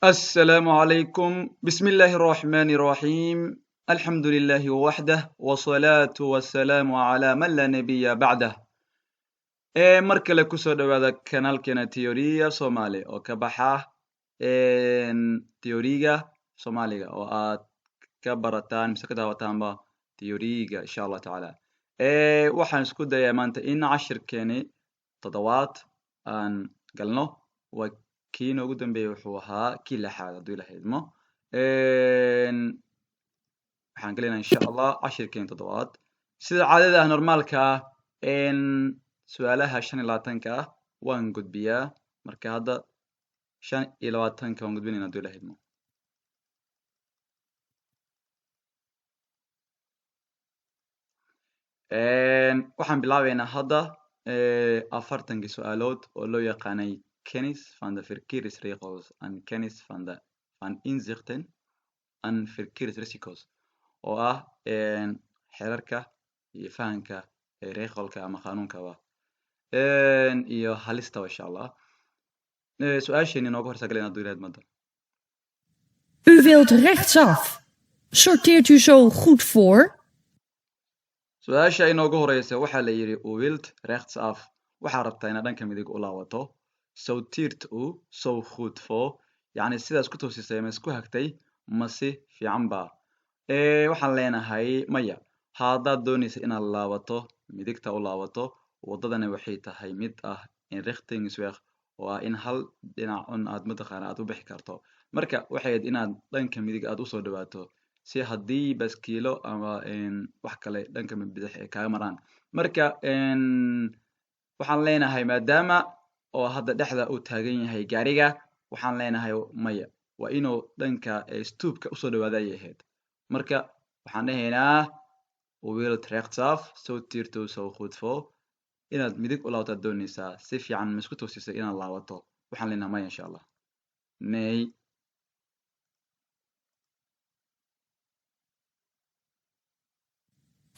السلام عليكم. بسم الله الرحمن الرحيم. الحمد لله وحده، والصلاة والسلام على من لا نبي بعده. Mar kale kusoo dhawaada kanaalkeena Theoria Somali oo ka baxa theoriga Soomaaliga oo aad ka barataan mise ka daawataanba theoriga, insha Allah tacaala. Waxaan isku dayaa maanta in cashirkeeni toddobaad aan galno. Waa kii noogu dambeeyey, wuxuu ahaa kii lixaad, hadduu Ilahay idmo. Waxaan gelaynaa, insha Allah, cashirkeeni toddobaad. Sida caadada ah, normaalka ah, su-aalaha 25-ka ah waan gudbiyaa. Marka hadda 25-ka waan gudbinayna, hadduu Ilahay idmo. Waxaan bilaabeynaa hadda 40-kii su-aalood oo loo yaqaanay kennis van de verkeersregels en kennis van inzichten en verkeersrisico's, oo ah xeerarka iyo fahanka regelka ama qaanuunkaba iyo halistaba, insha Allah. Su-aasheeni nooga horsa galayna, hadduu Ilahay idmo. U wilt rechtsaf. Sorteert u zo goed voor? Su-aasha inoogu horeysa waxaa la yidhi: u wilt rechtsaf, waxaa rabtaa inaad dhanka midig u laabato. Sorteert u zo goed voor? Yacni sidaas ku toosisay ama isku hagtay ma si fiican ba? Waxaan leenahay maya. Haddaad doonaysa inaad laabato, midigta u laabato, waddadani waxay tahay mid ah eenrichtingsweg, oo ah in hal dhinac un aad mataqaana aad u bixi karto. Marka waxay ahayd inaad dhanka midig aad usoo dhawaato, si haddii baskiilo ama wax kale dhanka bidix ay kaaga maraan. Marka waxaan leenahay, maadaama oo hadda dhexda uu taagan yahay gaariga, waxaan leenahay maya, waa inuu dhanka stoopka usoo dhawaada ayay ahayd. Marka waxaan dhahaynaa: u wilt rechtsaf, sorteert u zo goed voor? Inaad midig u laabataad doonaysaa, si fiican ma isku toosisay inaad laabato? Waxaan leenahay maya, insha Allah, nee.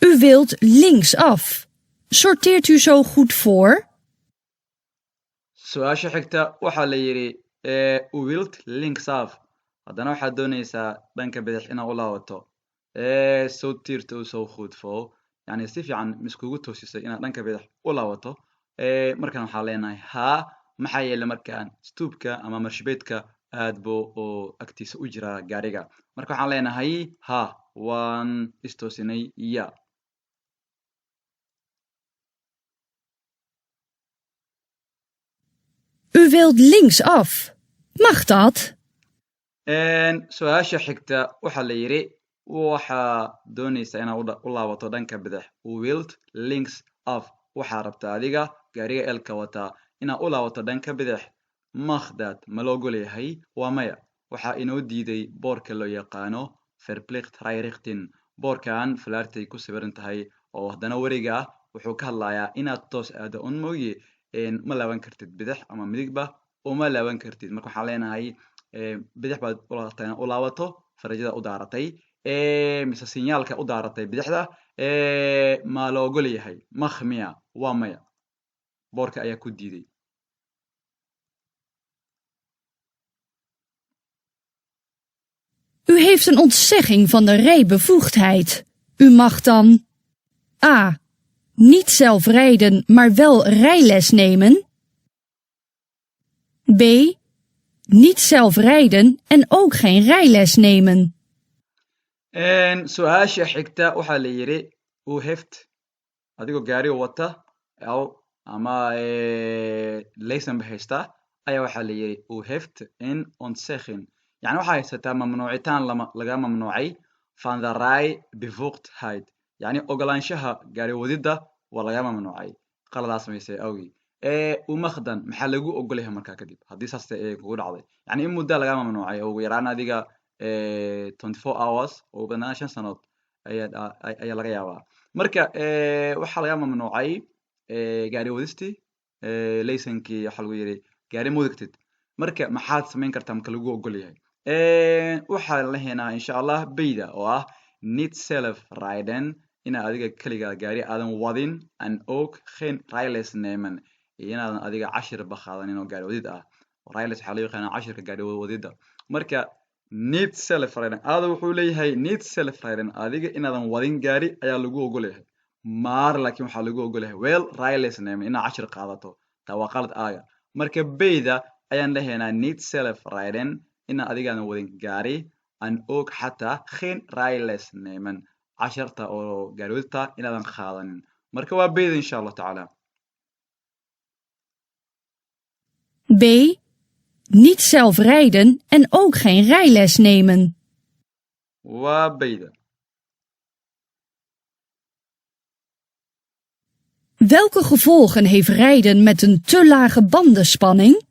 U wilt linksaf. Sorteert u zo goed voor? Su-aasha xigta waxaa la yidhi: u wilt linksaf, haddana waxaad doonaysaa dhanka bidix inaad u laabato. Sorteert u zo goed voor? Yani si fiican miskugu toosisay inaad dhanka bidix u laabato? Markan waxaan leenahay haa. Maxaa yeelay, markaan stoopka ama marshibeedka aad buu oo agtiisa u jiraa gaariga. Marka waxaan leenahay ha, waan istoosinay, ja. U wilt linksaf. Mag dat? Su-aasha xigta waxaa la yidhi: waxaa doonaysaa inaad u laabato dhanka bidix. U wilt links af, waxaa rabtaa adiga gaariga elka wataa inaad u laabato dhanka bidix. Mag dat, ma loo ogol yahay? Waa maya. Waxaa inoo diiday boorka loo yaqaano verplicht rijrichting. Boorkan falaartay ku sawiran tahay oo haddana wareega ah wuxuu ka hadlayaa inaad toos aado un mooye, ma laaban kartid, bidix ama midigba uma laaban kartid. Marka waxaan leenahay bidix baad u rabtaa inaad u laabato, farajada u daaratay mise sinyaalka u daaratay bidixda, ma la ogol yahay? Mag miya? Waa maya, boorka ayaa ku diiday. U heeft een ontzegging van de rijbevoegdheid. U mag dan A. Niet zelf rijden, maar wel rijles nemen. B. Niet zelf rijden en ook geen rijles nemen. Su-aasha xigta waxaa la yidhi: u heeft, adigoo gaariga wata ama laysanba haysta ayaa waxaa la yidhi: u heeft een ontzegging, yani waxaa haysataa mamnuucitaan lama laga mamnuucay van de rijbevoegdheid, yani ogolaanshaha gaari wadida waa laga mamnuucay qaladaa samaysay awgii. U mag dan, maxaa lagu ogol yahay markaa kadib haddii saas kugu dhacday? Yani in muddaa laga mamnuucay oo ugu yaraan adiga 24 hours, ugu badnaan 5 sanood ayaa ayaa laga yaabaa. Marka waxaa laga mamnuucay gaari wadisti, laysankii waxaa lagu yidhi gaari ma wadi kartid. Marka maxaad samayn kartaa marka lagu ogol yahay? Waxaan la heenaa, insha Allah, B-da oo ah niet zelf rijden, inaad adiga keligaa gaari aadan wadin, en ook geen rijles nemen, iyo inaadan adiga cashirba qaadanin oo gaari wadid ah. Rijles waxaa loo yaqaanaa cashirka gaari wadida. Marka niet zelf rijden, aada wuxuu leeyahay niet zelf rijden, adiga inaadan wadin gaari ayaa lagu ogol yahay, maar laakiin waxaa lagu ogol yahay wel rijles nemen, inaad cashir qaadato. Taa waa qalad aaga. Marka B-da ayaan lehaynaa niet zelf rijden, inaa adigaadan wadin gaari, en ook xataa geen rijles nemen, casharta oo gaari wadita inaadan qaadanin. Marka waa B-da insha Allah tacaala. B. Niet zelf rijden en ook geen rijles nemen. Waa B-da. Welke gevolgen heeft rijden met een te lage bandenspanning?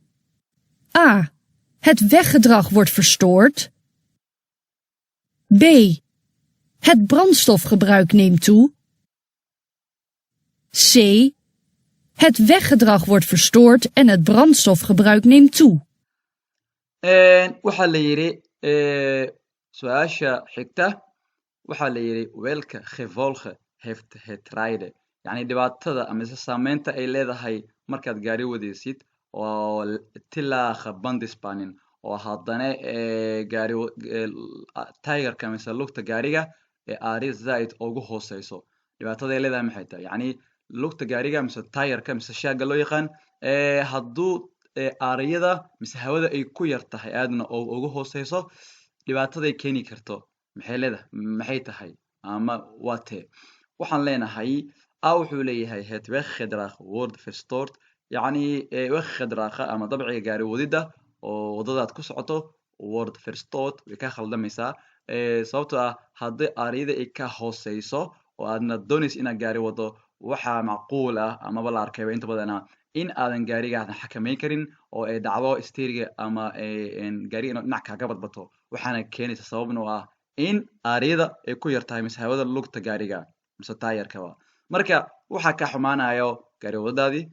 A. Het weggedrag wordt verstoord. B. Het brandstofgebruik neemt toe. C. Het weggedrag wordt verstoord en het brandstofgebruik neemt toe. Waxaa la yidhi su-aasha xigta, waxaa la yidhi welke gevolgen heeft het rijden, yacni dhibaatada amise saameynta ay leedahay markaad gaari wadaysid oo te lage bandenspanning, oo haddana gaari tigerka mise lugta gaariga ee aari zaid ugu hooseyso, dhibaatada ay leedahay maxay tahay? Yacni lugta gaariga mise tayarka mise shaaga loo yaqaan, hadduu aariyada mise hawada ay ku yar tahay aadna ugu hooseyso, dhibaataday keeni karto maxay leedahay, maxay tahay ama waa tee? Waxaan leenahay A wuxuu leeyahay het weggedrag wordt verstoord, yacni weggedraga ama dabciga gaari wadida oo waddadaad ku socoto wordt verstoord, way ka khaldamaysaa, sababtoo ah haddii aariyada ay ka hooseyso oo aadna doonaysa inaad gaari wado, waxaa macquul ah amaba la arkayba inta badana in aadan gaarigaadan xakameyn karin oo ay dhacdo steeriga ama gaariga inuu dhinac kaaga badbato, waxaana keenaysa sababna oo ah in aariyada ay ku yar tahay mise hawada lugta gaariga mise taayarkaba. Marka waxaa ka xumaanayo gaari wadadaadii.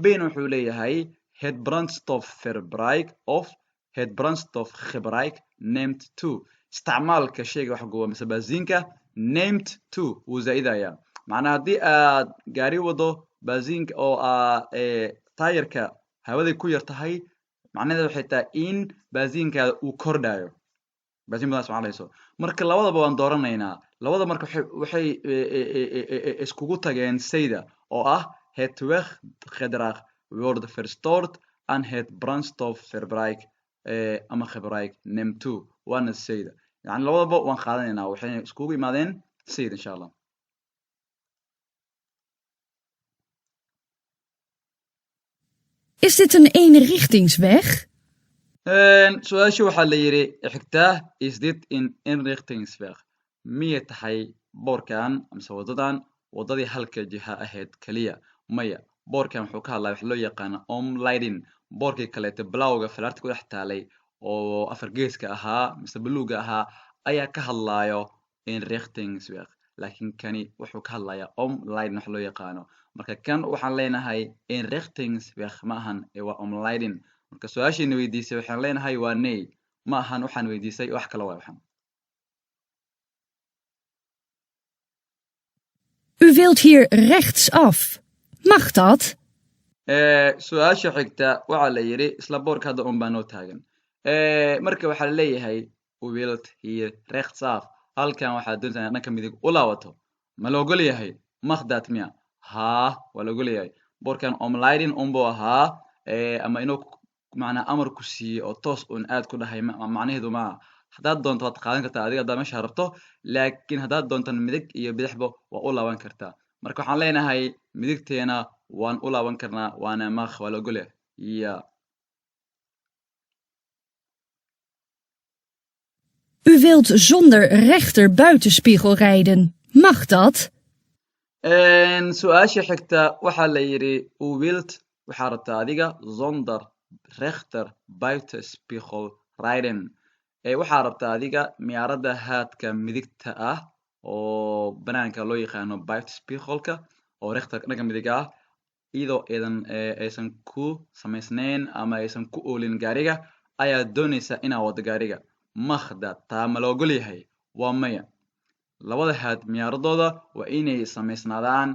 Ben wuxuu leeyahay het brandstofverbruik of het brandstofgebruik neemt toe, isticmaalka shayga wax guba mise baasiinka neemt toe, wuu zaa'idayaa. Macnaha haddii aad gaari wado baasiinka oo taayarka hawaday ku yar tahay, macnaheedu waxay tahay in baasiinkaada uu kordhayo, baasiin badan isticmaalayso. Marka labadaba waan dooranaynaa labada. Marka waxay iskugu tageen sayda oo ah het weggedrag wordt verstoord en het brandstofverbruik ama gebruik neemt toe, waana sayda. Yani labadaba waan qaadanaynaa, waxayna iskugu imaadeen sayda insha Allah. Is dit een eenrichtingsweg? Su-aasha waxaa la yidhi xigtaa, is dit een eenrichtingsweg, miyay tahay boorkan mise wadadan wadadii halka jiha ahayd keliya? Maya, boorkan wuxuu ka hadlaya wax loo yaqaano omleiding. Boorkii kaleete bilowga falaarta ku dhex taalay oo afar geeska ahaa mise buluuga ahaa ayaa ka hadlayo eenrichtingsweg, laakiin kani wuxuu ka hadlayaa omleiding wax loo yaqaano. Marka kan waxaan leenahay eenrichtingsweg ma ahan ee waa omleiding. Marka su-aashiina weydiisay waxaan leenahay waa nee, ma ahan waxaan weydiisay wax kale waay waxaan. U wilt hier rechtsaf. Mag dat? Su-aasha xigta waxaa la yidhi isla boorka hadda un baa noo taagan. Marka waxaa la leeyahay u wilt hier rechtsaf, halkan waxaad doontaa inaad dhanka midig u laabato, ma la ogol yahay? Mag dat miya? Haa, waa la ogol yahay. Boorkan omleiding unbuu ahaa, ama inuu macnaa amar ku siiyey oo toos un aad ku dhahay macnaheedu maaha. Haddaad doonto waad qaadan kartaa adiga haddaad meesha rabto, laakiin haddaad doontan midig iyo bidixba waa u laaban kartaa. Marka waxaan leenahay midigteena waan u laaban karnaa, waana mag, waa la ogol yahay ya. U wilt zonder rechter buitenspiegel rijden. Mag dat? Su-aasha xigta waxaa la yidhi u wilt, waxaa rabtaa adiga zonder rechter buitenspiegel rijden, waxaa rabtaa adiga miyaaradda haadka midigta ah oo banaanka loo yaqaano buitenspiegelka oo rechter dhanka midig ah, iyadoo aydan aysan ku samaysnayn ama aysan ku oolin gaariga ayaad doonaysaa inaad wado gaariga. Mag dat, taa ma la ogol yahay? Waa maya. Labada haad miyaaradooda waa inay samaysnaadaan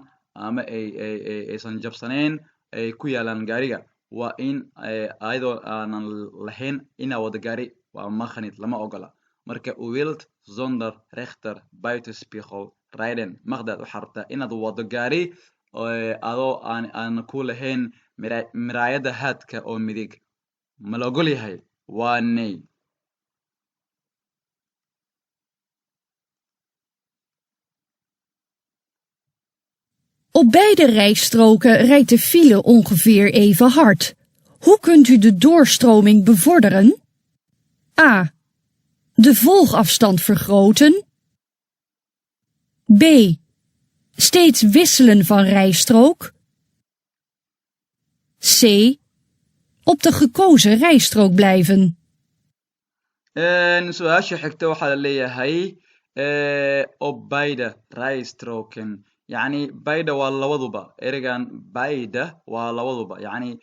ama ay aysan jabsanayn ay ku yaalaan gaariga. Waa in ayadoo aanan lahayn inaa wada gaari waa mag niet, lama ogola. Marka u wilt zonder rechter buitenspiegel rijden. Mag dat? Waxaa rabtaa inaad wado gaari adoo aan ku lahayn miraayada haadka oo midig, ma la ogol yahay? Waa nee. Op beide rijstroken rijdt de file ongeveer even hard. Hoe kunt u de doorstroming bevorderen? A. De volgafstand vergroten. B. Steeds wisselen van rijstrook. C. Op de gekozen rijstrook blijven. Su-aasha xigta waxaa la leeyahay op beide rijstroken, yacni beide waa labaduba. Ereygan beide waa labaduba, yacni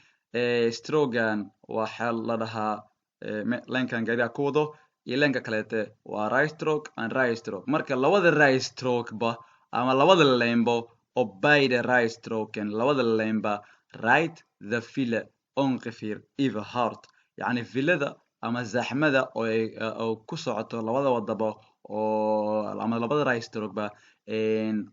strogan waxaa la dhahaa lenkan gaariga ku wado iyo lenka kaleete waa rijstrook and rijstrook. Marka labada rijstrookba ama labada leenbo, op beide rijstroken, labada leenba, rijdt de file ongeveer even hard, yacni filada ama zaxmada oo ay oo ku socoto labada wadaba oo ama labada rijstrookba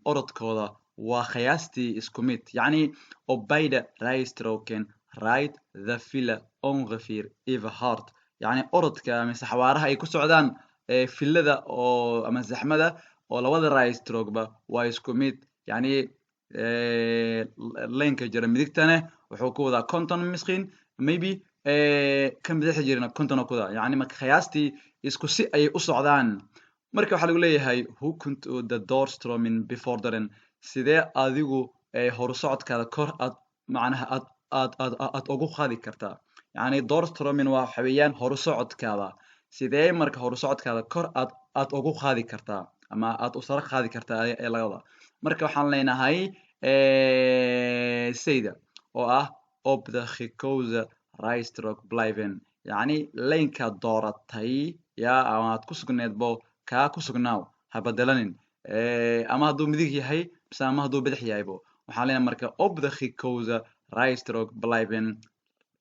orodkooda waa qiyaastii isku mid. Yacni op beide rijstroken rijdt de file ongeveer even hard, yacni orodka mise xawaaraha ay ku socdaan filada oo ama zaxmada oo labada rijstrookba waa isku mid. Yacni leenka jira midigtane wuxuu ku wadaa 50 misschien maybe, kan bidixda jirana 50 oo ku wadaa, yacni marka qiyaastii isku si ayay u socdaan. Marka waxaa lagu leeyahay hoe kunt u de doorstroming bevorderen? Sidee adigu horu socodkaada kor aad macnaha aad ugu qaadi kartaa? Yacni doorstroming waa waxa weeyaan horu socodkaada. Sidee marka horu socodkaada kor aad ugu qaadi kartaa ama aad u sare qaadi kartaa ee laga wadaa? Marka waxaan leenahay sayda oo ah op de gekozen rijstrook blijven, yacni laynka dooratay ya ama aad ku sugneedbo kaa ku sugnaaw, ha bedelanin, ama hadduu midig yahay mise ama hadduu bidix yahaybo. Waxaan leenahay marka op de gekozen rijstrook blijven,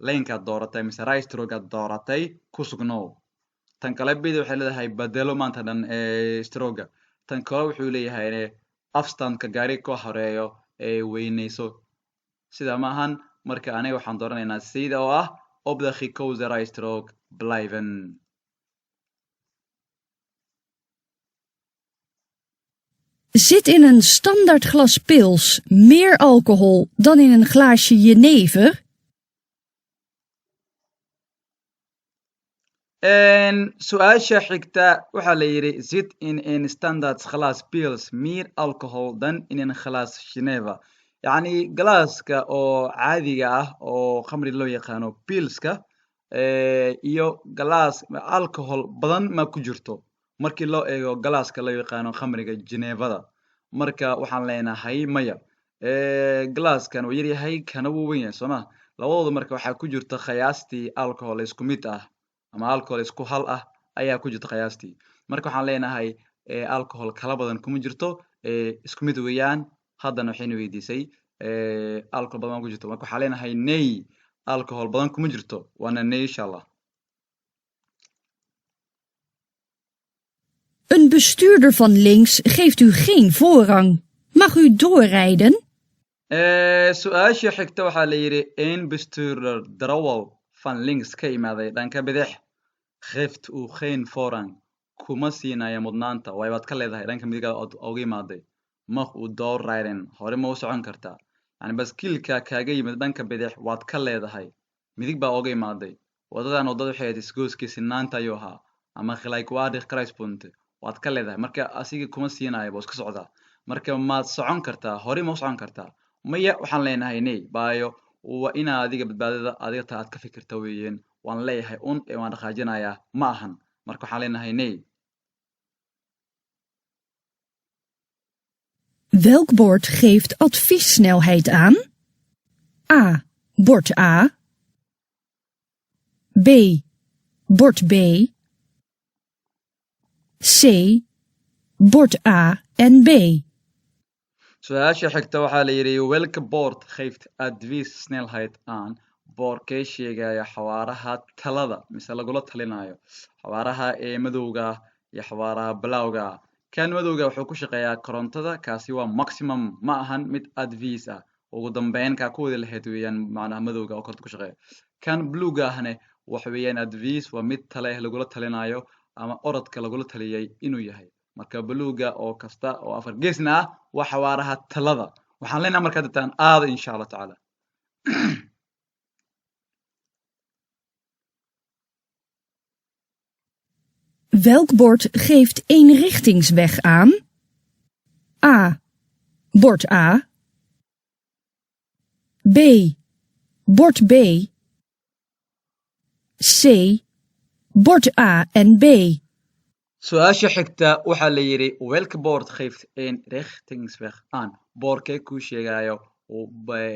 laynkaad dooratay mise rijstrookaad dooratay ku sugnow. Tan kale bida waxay leedahay bedelo maanta dhan stroga. Tan kale wuxuu leeyahay afstandka gaari ka horeeyo ee weyneyso, sida ma ahan. Marka aniga waxaan dooranaynaa sida oo ah op de gekozen rijstrook blijven. Zit in een standaard glas pils meer alcohol dan in een glaasje jenever? Su-aasha xigta waxaa la yidhi zit in een standaard glas pils meer alcohol dan in een glas jenever? Yacni galaaska oo caadiga ah oo khamri loo yaqaano pilska iyo galaas alcohol badan ma ku jirto markii loo eego galaaska loo yaqaano khamriga Genevada? Marka waxaan leenahay maya. Galaaskan wuu yaryahay, kana wuu weyn yahay, soo ma? Labadooda marka waxaa ku jirta qiyaastii alcohol isku mid ah ama alcohol isku hal ah ayaa ku jirta qiyaastii. Marka waxaan leenahay alcohol kala badan kuma jirto, isku mid weeyaan. Haddana waxayna weydiisay alcohol badan ku jirto. Marka waxaan leenahay nee, alcohol badan kuma jirto, waana nee, insha Allah. Een bestuurder van links geeft u geen voorrang. Mag u doorrijden? Su-aasha xigta waxaa la yidhi een bestuurder, darawal, van links, ka imaaday dhanka bidix, geeft u geen voorrang, kuma siinaya mudnaanta, waay baad ka leedahay dhanka midiga ood uga imaaday. Mag u doorrijden? Hore ma u socon kartaa? Yani baskiilka kaaga yimid dhanka bidix waad ka leedahay, midig baa uga imaaday. Wadadan wadada waxay ahayd isgooskii sinaanta ayuu ahaa ama gelijkwaardig kruispunt, waad ka leedahay. Marka asiga kuma siinayo, buu iska socdaa. Marka maad socon kartaa? Hore ma u socon kartaa? Maya, waxaan leenahay nee, baayo waa inaa adiga badbaadada adiga taa aad ka fikirta weeyeen. Waan leeyahay un ee waan dhaqaajinayaa ma ahan. Marka waxaan leenahay nee. Welk bord geeft adviessnelheid aan? A. Bord A. B. Bord B. C. Bord A en B. Su-aasha xigta waxaa la yidhi welke bord geeft adviessnelheid aan? Boorkee sheegaya xawaaraha talada mise lagula talinayo? Xawaaraha ee madowga iyo xawaaraha blauwga. Kan madowga wuxuu ku shaqeeyaa korontada, kaasi waa maximum, ma ahan mid advies ah. Ugu dambeyn kaa ku wadi lahayd weeyaan, macnaha madowga oo koronto ku shaqeeya. Kan bluega ahne waxa weeyaan advies, waa mid tale lagula talinayo ama orodka lagula taliyay inuu yahay. Marka bluega oo kasta oo afar geesna ah waa xawaaraha talada. Waxaan leenahay markaa dadtaan aada, insha Allah tacaala. Welk bord geeft eenrichtingsweg aan? A. Bord A. B. Bord B. C. Bord A en B. Su-aasha xigta waxaa la yidhi: welk bord geeft eenrichtingsweg aan? Boorkee kuu sheegayo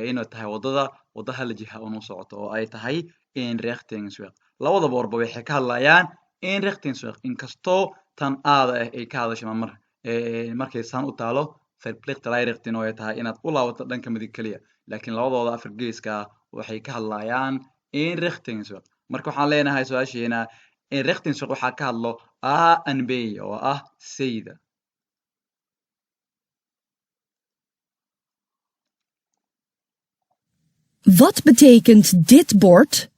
inuu tahay waddada wadda hal jiha unu socoto oo ay tahay eenrichtingsweg? Labada boorba waxay ka hadlayaan eenrichtingsweg, inkastoo tan aada ah ay ka hadasho mar markay saan u taalo verplicht rijrichting, oo ay tahay inaad u laabato dhanka midig keliya, laakiin labadooda afar geeska ah waxay ka hadlayaan eenrichtingsweg. Marka waxaan leenahay su-aasheena eenrichtingsweg waxaa ka hadlo A en B oo ah sayda. Wat betekent dit bord?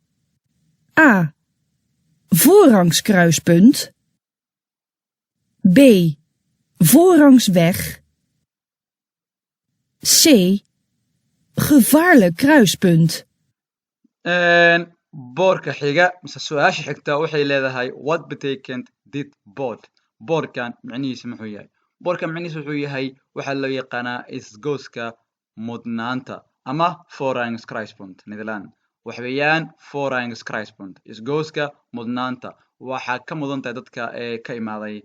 A. Voorrangskruispunt. B. Voorrangsweg. C. Gevaarlijk kruispunt. Boorka xiga mise su-aasha xigta waxay leedahay: wat betekent dit bord? Boorkan micnihiisa muxuu yahay? Boorkan micnihiisa wuxuu yahay waxaa loo yaqaanaa isgooska mudnaanta ama voorrangskruispunt. Nederland waxa weeyaan voorrangskruispunt, isgooska mudnaanta. Waxaa ka mudan tahay dadka ee ka imaaday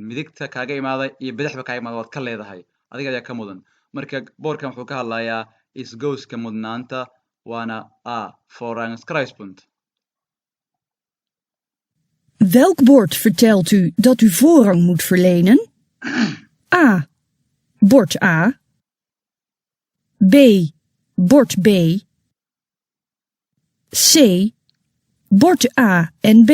midigta kaaga imaaday iyo bidixba kaaga imaaday, waad ka leedahay, adiga ayaa ka mudan. Marka boorkan wuxuu ka hadlayaa isgooska mudnaanta, waana A, voorrangskruispunt. Welk bord vertelt u dat u voorrang moet verlenen? A. Bord A. B. Bord B. C. Bord A en B.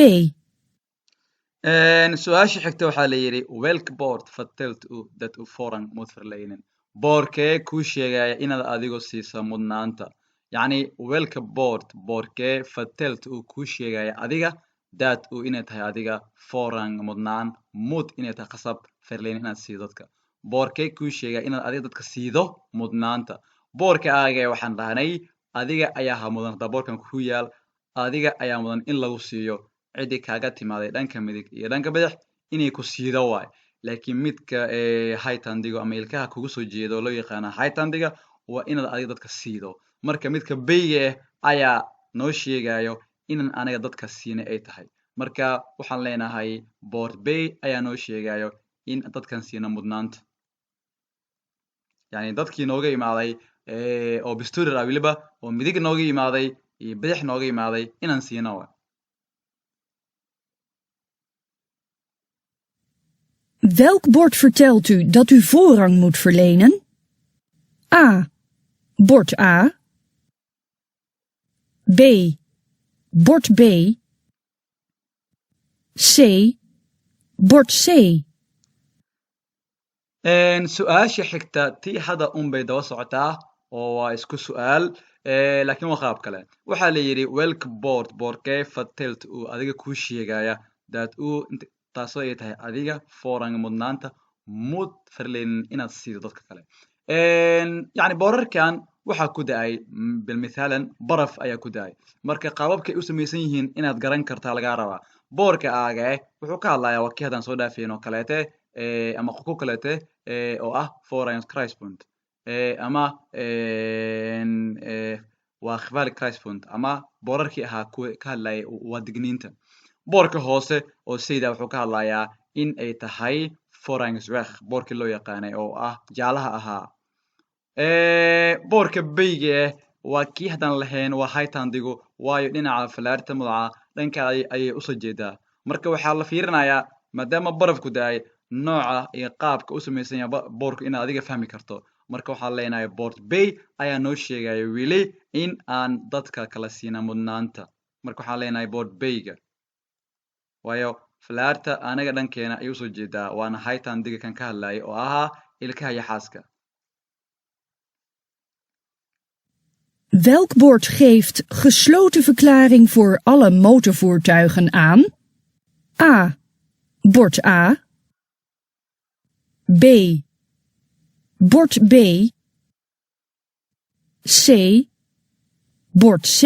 Su-aasha xigta waxaa la yidhi: welk bord vertelt u dat u voorrang moet verlenen? Boorkee kuu sheegaya inaad adigu siiso mudnaanta? Yacni welke bord, boorkee, vertelt u kuu sheegaya adiga, dat u inay tahay adiga, voorrang mudnaan, moet inay tahay qasab, verlenen inaad siido dadka? Boorkee kuu sheegaya inaad adiga dadka siido mudnaanta? Boorka aaga waxaan dhahnay adiga ayaa ha mudan. Hadaa boorkan ku yaal, adiga ayaa mudan in lagu siiyo. Ciddii kaaga timaaday dhanka midig iyo dhanka bidix inay ku siido waay, laakiin midka hightandigo ama ilkaha kugu soo jeedo loo yaqaana hightandiga waa inaad adiga dadka siido. Marka midka bayga ah ayaa noo sheegayo inaan aniga dadka siinay ay tahay. Marka waxaan leenahay bord bay ayaa noo sheegayo in dadkan siino mudnaanta, yani dadkii nooga imaaday oo bestuurder ah, weliba oo midig nooga imaaday iyo bidix nooga imaaday, inaan siino waay. Welk bord vertelt u dat u voorrang moet verlenen? A. Bord A. B. Bord B. C. Bord C. Su-aasha xigta tii hadda un bay daba socotaa oo waa isku su-aal, laakiin waa qaab kale. Waxaa la yidhi: welk bord, boorkee, vertelt uu adiga kuu sheegaya dat u taasoo ay tahay adiga voorrang mudnaanta moet verlenen inaad siido dadka kale? Yani boorarkan waxaa ku da-ay bilmithalan baraf ayaa ku da-ay. Marka qaababkay u samaysan yihiin inaad garan kartaa lagaa rabaa. Boorka aaga wuxuu ka hadlayaa waa kii haddaan soo dhaafayn oo kaleete ama ku kaleete oo ah voorrangskruispunt ama waa gevaarlijk kruispunt ama boorarkii ahaa kuwa ka hadlayay waa digniinta. Boorka hoose oo sayda wuxuu ka hadlayaa in ay tahay voorrangsweg, boorkii loo yaqaanay oo ah jaalaha ahaa. Boorka bayga ah waa kii haddaan lahayn waa hightandigu, waayo dhinaca falaarta mudaca dhanka ayay usoo jeedaa. Marka waxaa la fiirinayaa maadaama barafku da-ay nooca iyo qaabka u samaysan yahay boorku inaad adiga fahmi karto. Marka waxaan leenahay bord B ayaa noo sheegaya weli in aan dadka kala siina mudnaanta. Marka waxaan leenahay bord B-ga, waayo falaarta anaga dhankeena ayay usoo jeedaa, waana haytandiga kan ka hadlayay oo ahaa ilkaha iyo xaaska. Welk bord geeft gesloten verklaring voor alle motorvoertuigen aan? A. Bord A. B. Bord B. C. Bord C.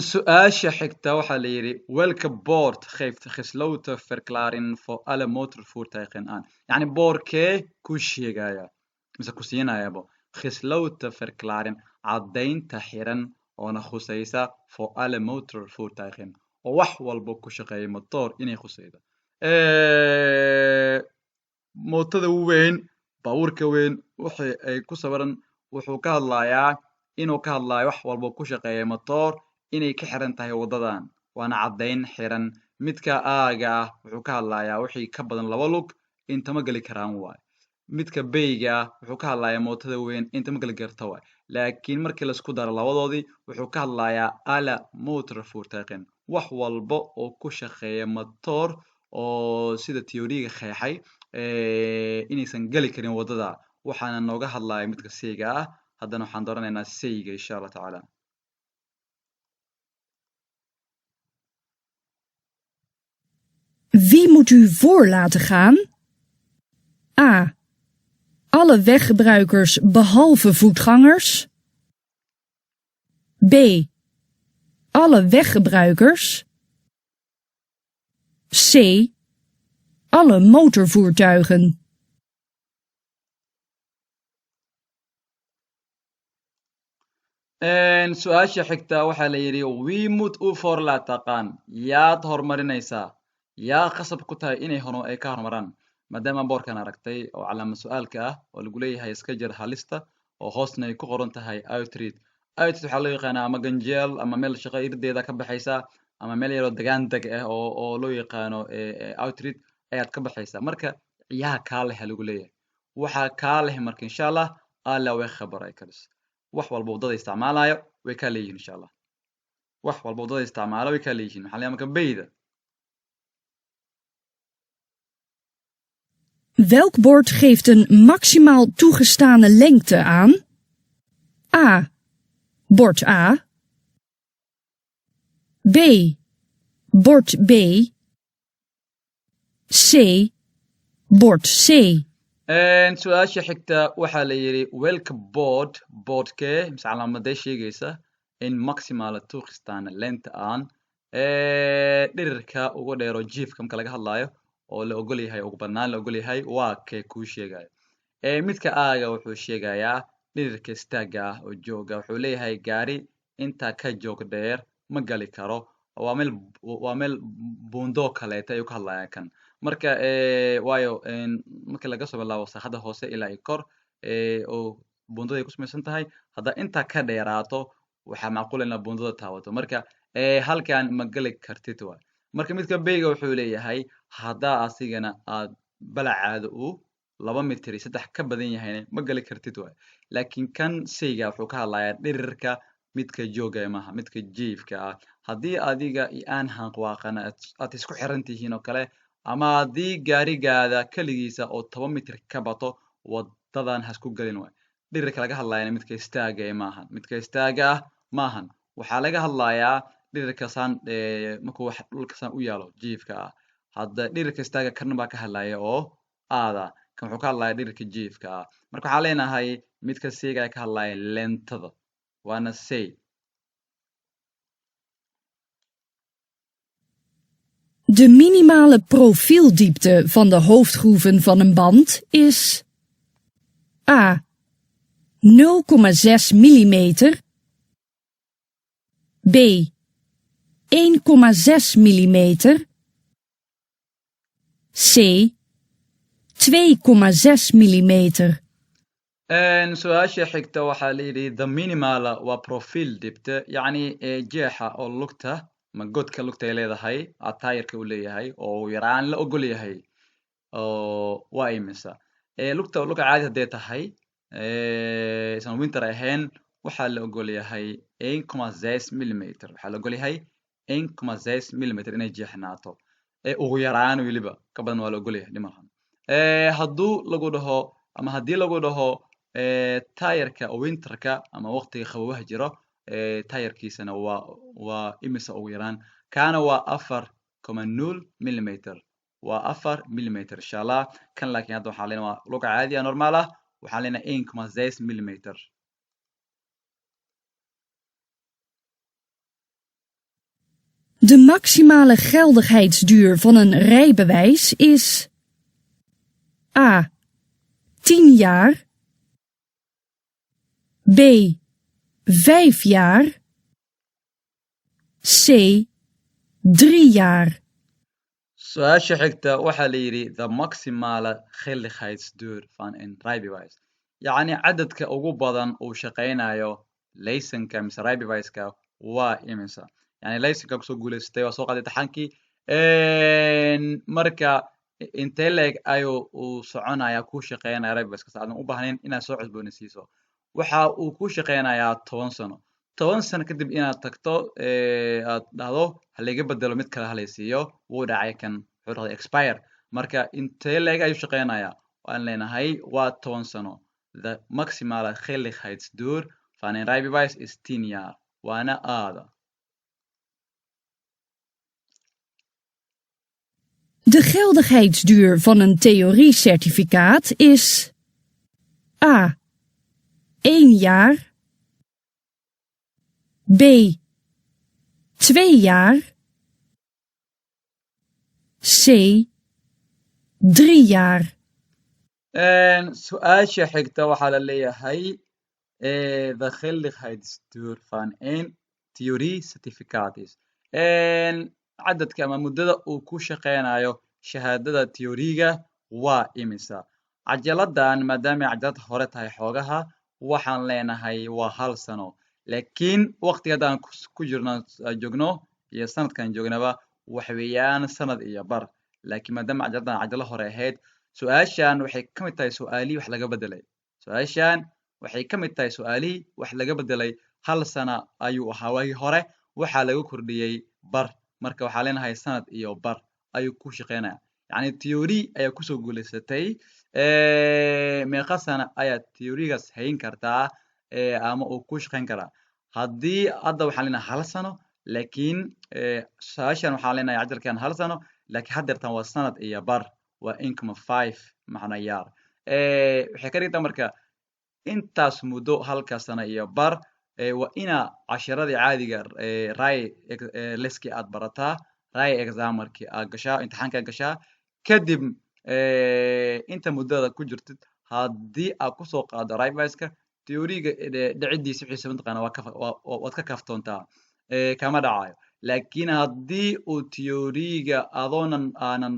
Su-aasha xigta waxaa la yidhi welke bord geeft gesloten verklaring voor alle motorvoertuigen aan? Yacni boorkee ku sheegaya mise ku siinayabo gesloten verklaring, caddaynta xiran oona khusaysa voor alle motorvoertuigen, oo wax walba ku shaqeeya motor inay khusaydo. Mootada weyn, baabuurka weyn, wixii ay ku sawiran wuxuu ka hadlayaa inuu ka hadlayo wax walba ku shaqeeya motor inay ka xiran tahay wadadan, waana caddayn xiran. Midka aaga ah wuxuu ka hadlayaa wixii ka badan laba lug intama geli karaan waay. Midka beyga ah wuxuu ka hadlayaa mootada weyn intama geli karta waay. Laakiin markii laisku daro labadoodii wuxuu ka hadlayaa alla motorvoertuigen, wax walba oo ku shaqeeya motor oo sida theory-ga qeexay inaysan geli karin wadada. Waxaana nooga hadlaya midka C-ga ah. Haddana waxaan dooranaynaa C-ga insha Allah tacaala. Wie moet u voor laten gaan? A. Alle weggebruikers behalve voetgangers. B. Alle weggebruikers. C. Alle motorvoertuigen. Su-aasha xigta waxaa la yidhi wie moet u voor laten gaan? Yaad horumarinaysaa, yaa khasab ku tahay inay hor ay ka horumaraan? Maadaama boorkan aragtay oo calaamad su-aalka ah oo lagu leeyahay iska jir halista, oo hoosna ay ku qoran tahay outreat. Outreat waxaa loo yaqaanaa ama ganjeel ama meel shaqo irdeeda ka baxaysa ama meel yaroo degaan deg ah oo loo yaqaano outreat ayaad ka baxaysaa. Marka yaa kaa leh lagu leeyahay, waxaa kaa leh marka insha Allah alla way khabaray karis. Wax walba waddada isticmaalayo way kaa leeyihiin insha Allah. Wax walba waddada isticmaalo way kaa leeyihiin. Maxaa la marka beyda. Welk bord geeft een maximaal toegestane lengte aan? A. Bord A. B. Bord B. C. Bord C. Su-aasha xigta waxaa la yidhi welke bord, boordkee mise calaamadee sheegaysa in maximale toegestane lengte aan, dhirirka ugu dheero jiifka marka laga hadlayo oo la ogol yahay, ugu badnaan la ogol yahay, waa kee kuu sheegayo? Midka aaga wuxuu sheegayaa dhirirka istaaga ah oo jooga. Wuxuu leeyahay gaari intaa ka joog dheer ma gali karo. Waa meel buundo kaleeta ayuu ka hadlayaa kan. Marka waayo marka laga soo bilaabo saaxadda hoose ilaa iyo kor oo buundada ay ku samaysan tahay, haddaa intaa ka dheeraato waxaa macquul inaad buundada taabato. Marka halkan ma geli kartid waay. Marka midka beyga wuxuu leeyahay haddaa asigana aad balacaada uu 2 mitir iyo 3 ka badan yahayna ma geli kartid waay. Laakiin kan C-ga wuxuu ka hadlayaa dhirirka midka jooga maaha, midka jiifka ah. Haddii adiga iyo aan hanqwaaqana aad isku xiran tihiin oo kale, ama haddii gaarigaada keligiisa oo 10 mitir ka bato, wadadan ha isku gelin waay. Dhirirka laga hadlayana midka istaaga maahan, midka istaaga ah maahan. Waxaa laga hadlayaa dhirirka saan markuu wax dhulka saan u yaalo jiifka ah. Hadda dhirirka istaaga kan baa ka hadlaya oo aada kan wuxuu ka hadlayaa dhirirka jiifka ah. Marka waxaa leenahay midka C-ga ayaa ka hadlaya lentada, waana C. De minimale profieldiepte van de hoofdgroeven van een band is A. 0,6 millimeter. B. 1,6 millimeter. C. 2,6 millimeter. Su-aasha xigta waxaa la yidhi the minimale waa profieldiepte, yacni jeexa oo lugta ma godka lugta ay leedahay taayirka uu leeyahay oo yaraan la ogol yahay oo waa imisa? Lugta luga caadi hadday tahay, isan winter ahayn, waxaa la ogol yahay 1,6 millimeter. Waxaa la ogol yahay 1,6 millimeter inay jeexnaato ugu yaraan, weliba ka badan waa la ogol yahay, dhimahan. Hadduu lagu dhaho ama haddii lagu dhaho tayarka winterka ama waqtiga qabowaha jiro, tayarkiisana waa imisa ugu yaraan? Kaana waa 4,0 millimeter, waa 4 millimeter, insha Allah. Kan laakiin hadda waxaan leenahay waa luga caadi ah, normaal ah, waxaan leenahay 1,6 millimeter. De maximale geldigheidsduur van een rijbewijs is A. 10 jaar, B. 5 jaar, C. 3 jaar. Su-aasha xigta waxaa la yidhi: de maximale geldigheidsduur van een rijbewijs, yacni cadadka ugu badan uu shaqaynayo laysanka mise rijbewijska waa imisa? Yani laysanka kusoo guulaysatay, waa soo qaaday imtixaankii, marka intee leeg ayuu uu soconaya ku shaqeynaya rijbewijska aadan u baahnayn inaad soo cusboonaysiiso? Waxa uu ku shaqeynayaa 10 sano. 10 sano kadib inaad tagto, aad dhahdo halaga bedelo, mid kale halaysiiyo, wuu dhacay kan, wuxuu dhahday expire. Marka intee leeg ayuu shaqeynayaa? Waan leenahay waa 10 sano. De maximale geldigheidsduur van een rijbewijs is 10 jaar, waana aada. De geldigheidsduur van een theoriecertificaat is A. 1 jaar, B. 2 jaar, C. 3 jaar. Su-aasha xigta waxaa la leeyahay: de geldigheidsduur van een theoriecertificaat is, cadadka ama muddada uu ku shaqeynayo shahaadada theoriega waa imisa? Cajaladan maadaamay cajalad hore tahay xoogaha, waxaan leenahay waa 1 sano, laakiin waqtiga haddaan ku jirno, joogno iyo sanadkan joognaba, waxa weeyaan sanad iyo bar. Laakiin maadaama cajaladan cajalo hore ahayd, su-aashan waxay ka mid tahay su-aalihii wax laga bedelay. Su-aashan waxay ka mid tahay su-aalihii wax laga bedelay. 1 sana ayuu ahaa waagii hore, waxaa laga kordhiyey bar. Marka waxaa leenahay sanad iyo bar ayuu ku shaqeynaya. Yacni theory ayaa kusoo guulaysatay, meeqa sana ayaa theorygaas hayn kartaa ama uu ku shaqeyn karaa? Haddii hadda waxaan leenahay 1 sano, laakiin su-aashan waxaan leenahay cajalkan 1 sano, laakiin haddeertan waa sanad iyo bar, waa 1,5 macna jaar. Waxay ka dhigtaa marka intaas muddo halka sano iyo bar waa inaa casharadii caadiga rijleski aad barataa, rijexamenkii aad gashaa, imtixaanka aad gashaa. Kadib inta muddada ku jirtid, haddii aad kusoo qaado rijbewijska, theoriega dhicidiisa wixiisa mataqaana waa ka waad ka kaaftoontaa, kama dhacayo. Laakiin haddii uu theoriega adoonan aanan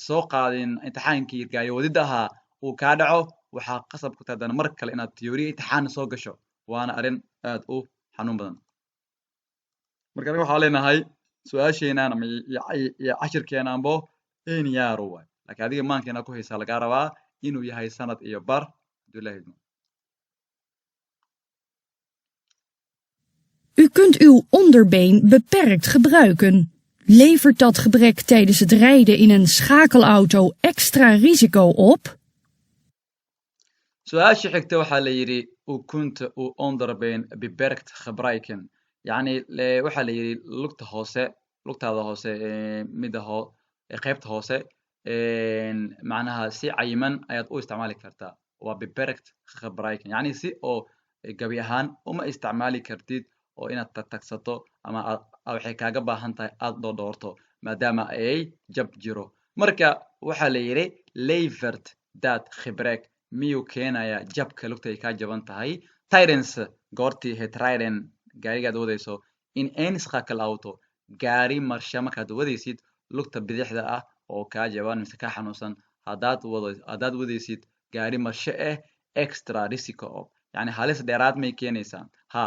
soo qaadin imtixaankii gaari wadida ahaa uu kaa dhaco, waxaa qasab ku tahay haddana mar kale inaad theory imtixaan soo gasho, waana arrin aad u xanuun badan. Marka aniga waxaa leenahay su-aasheenan ama iyo cashirkeenanbo 1 jaar waay, laakiin adiga maankeena ku haysaa lagaa rabaa inuu yahay sanad iyo bar, haduu Ilahi idmo. U kunt uw onderbeen beperkt gebruiken. Levert dat gebrek tijdens het rijden in een schakelauto extra risico op? Su-aasha xigta waxaa la yidhi: u kunt uw onderbeen beperkt gebruiken. Yacni waxaa la yidhi lugta hoose, lugtaada hoose, midda hoo qaybta hoose, macnaha si cayiman ayaad u isticmaali kartaa. Waa beperkt gebruiken, yacni si oo gabi ahaan uma isticmaali kartid, oo inaad tagtagsato ama waxay kaaga baahan tahay aad dhoodhoorto maadaama ay jab jiro. Marka waxaa la yidhi: levert dat gebrek, miyuu keenaya jabka lugta ay kaa jaban tahay, tijdens, goortii, het rijden, gaarigaad wadayso, in een schakelauto, gaari marsha markaad wadaysid, lugta bidixda ah oo kaa jaban mise kaa xanuunsan haddaad wado, haddaad wadaysid gaari marshe ah, extra risico op, yani halis dheeraad may keenaysaa? Ha,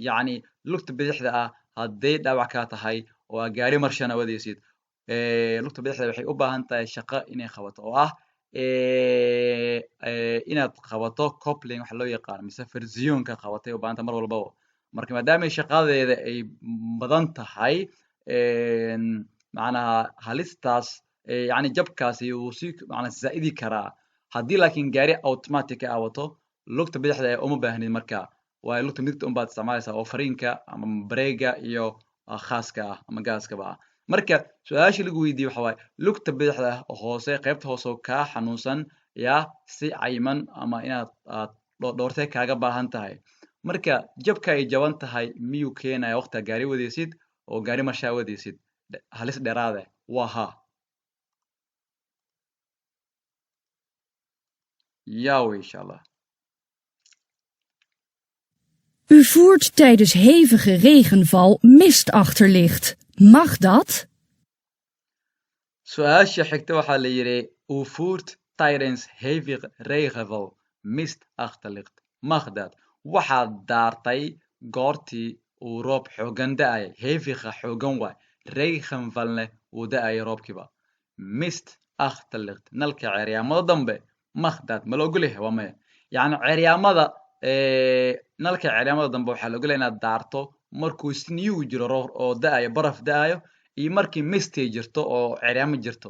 yacni lugta bidixda ah hadday dhaawac kaa tahay oo aad gaari marshana wadaysid, lugta bidixda waxay u baahan tahay shaqo inay qabato oo ah. inaad qabato koppeling waxa loo yaqaano mise farsiyoonka qabatay u baahanta mar walbaba. Marka maadaama shaqadeeda ay badan tahay, macnaha halistaas, yani jabkaasi wuu sii macnaa zaa'idi karaa. Haddii laakiin gaari automatic ah wato, lugta bidixda ee uma baahnid marka, waayo lugta midigta unbaad isticmaalaysaa oo fariinka ama bareega iyo khaaska ah ama gaaskaba ah. Marka su-aasha lagu weydiiye waxa waaye lugta bidixda ah oo hoose, qaybta hoose oo kaa xanuunsan yaa si cayiman ama inaad aad dhoortee kaaga baahan tahay. Marka jabka ay jaban tahay miyuu keenaya waqtiga gaari wadaysid oo gaari marshaa wadaysid halis dheeraade? Waa ha yawe, insha Allah. U voert tijdens hevige regenval mistachterlicht. Mag dat? Su-aasha xigta waxaa la yidhi: u voert tijdens hevig regenval mist achterlicht. Mag dat? Waxaad daartay goortii uu roob xoogan da'ayay. Heviga xoogan waay, regenvalne wuu da'ayay roobkiiba. Mist achterlicht, nalka ceeryaamada dambe, mag dat, ma la ogol yahay? Waa maya. Yacni ceeryaamada, nalka ceeryaamada dambe waxaa la ogol yahay inaad daarto markuu sneeuw jiro, roob oo da'ayo, baraf da'ayo, iyo markii mistay jirto oo ceeryaamo jirto.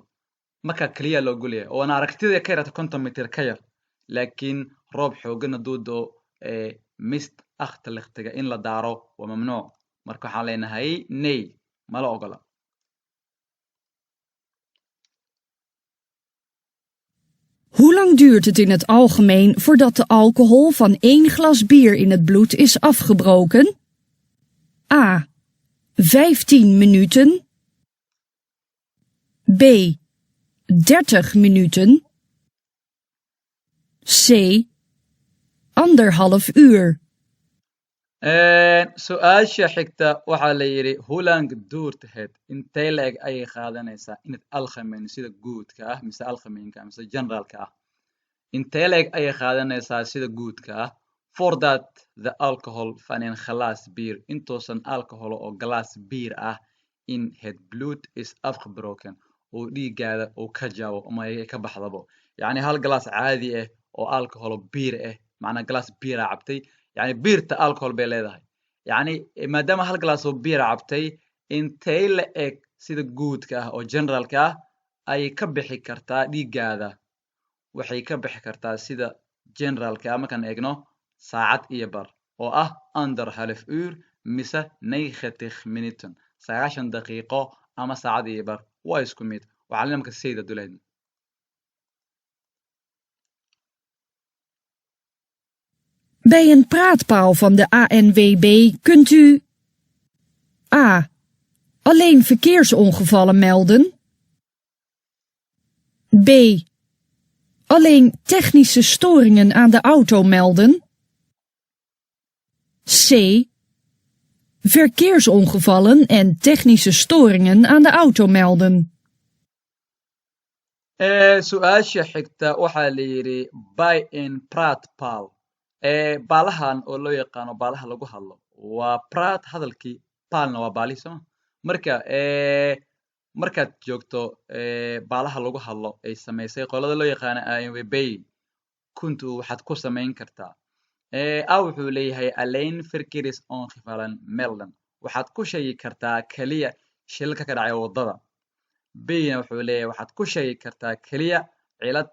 Markaa keliya la ogol yahay oona aragtida ka yaraato 50 mitir ka yar. Laakiin roob xoogan hadduu da'o, mist achterlichtiga in la daaro waa mamnuuc. Marka waxaan leenahay nee, mala ogola. Hoe lang duurt het in het algemeen voordat de alcohol van één glas bier in het bloed is afgebroken? A. 15 minuten. B. 30 minuten. C. 1,5 uur. Su-aasha xigta waxaa la yidhi: hoe lang duurt het, intee la-eg ayay qaadanaysaa, in het algemeen, sida guudka ah mise algemeenka mise generaalka ah, intee la-eg ayay qaadanaysaa sida guudka ah, voordat de alcohol van een glas bier, intuusan alcohol oo glaas bier ah, in het bloed is afgebroken, oo dhiiggaada uu ka jabo ama ay ka baxdabo? Yacni hal glaas caadi ah oo alcohol oo biir ah, macnaa glaas biira cabtay, yani biirta alcohol bay leedahay, yacni maadaama hal glaas oo biira cabtay, intee la eg sida guudka ah oo generaalka ah ayay ka bixi kartaa dhiiggaada? Waxay ka bixi kartaa sida generaalka ah markaan eegno saacad iyo bar oo ah 1,5 uur mise 90 minuten, 90 daqiiqo ama saacad iyo bar waa isku mid. Waxaa lena marka sayda duleed. Bij een praatpaal van de ANWB kunt u A. Alleen verkeersongevallen melden. B. Alleen technische storingen aan de auto melden. C. Verkeersongevallen en technische storingen aan de auto melden. Su-aasha xigta waxaa la yidhi: by in praatpaal, baalahan oo loo yaqaano baalaha lagu hadlo, waa praat hadalkii, paalna waa baalihi, sooma? Marka markaad joogto baalaha lagu hadlo ay samaysay qolada loo yaqaano ANWB, kuntu waxaad ku samayn kartaa: A wuxuu leeyahay alleen verkeersongevallen melden, waxaad ku sheegi kartaa keliya shilalka ka dhacay waddada. B-na wuxuu leeyahay waxaad ku sheegi kartaa keliya cilad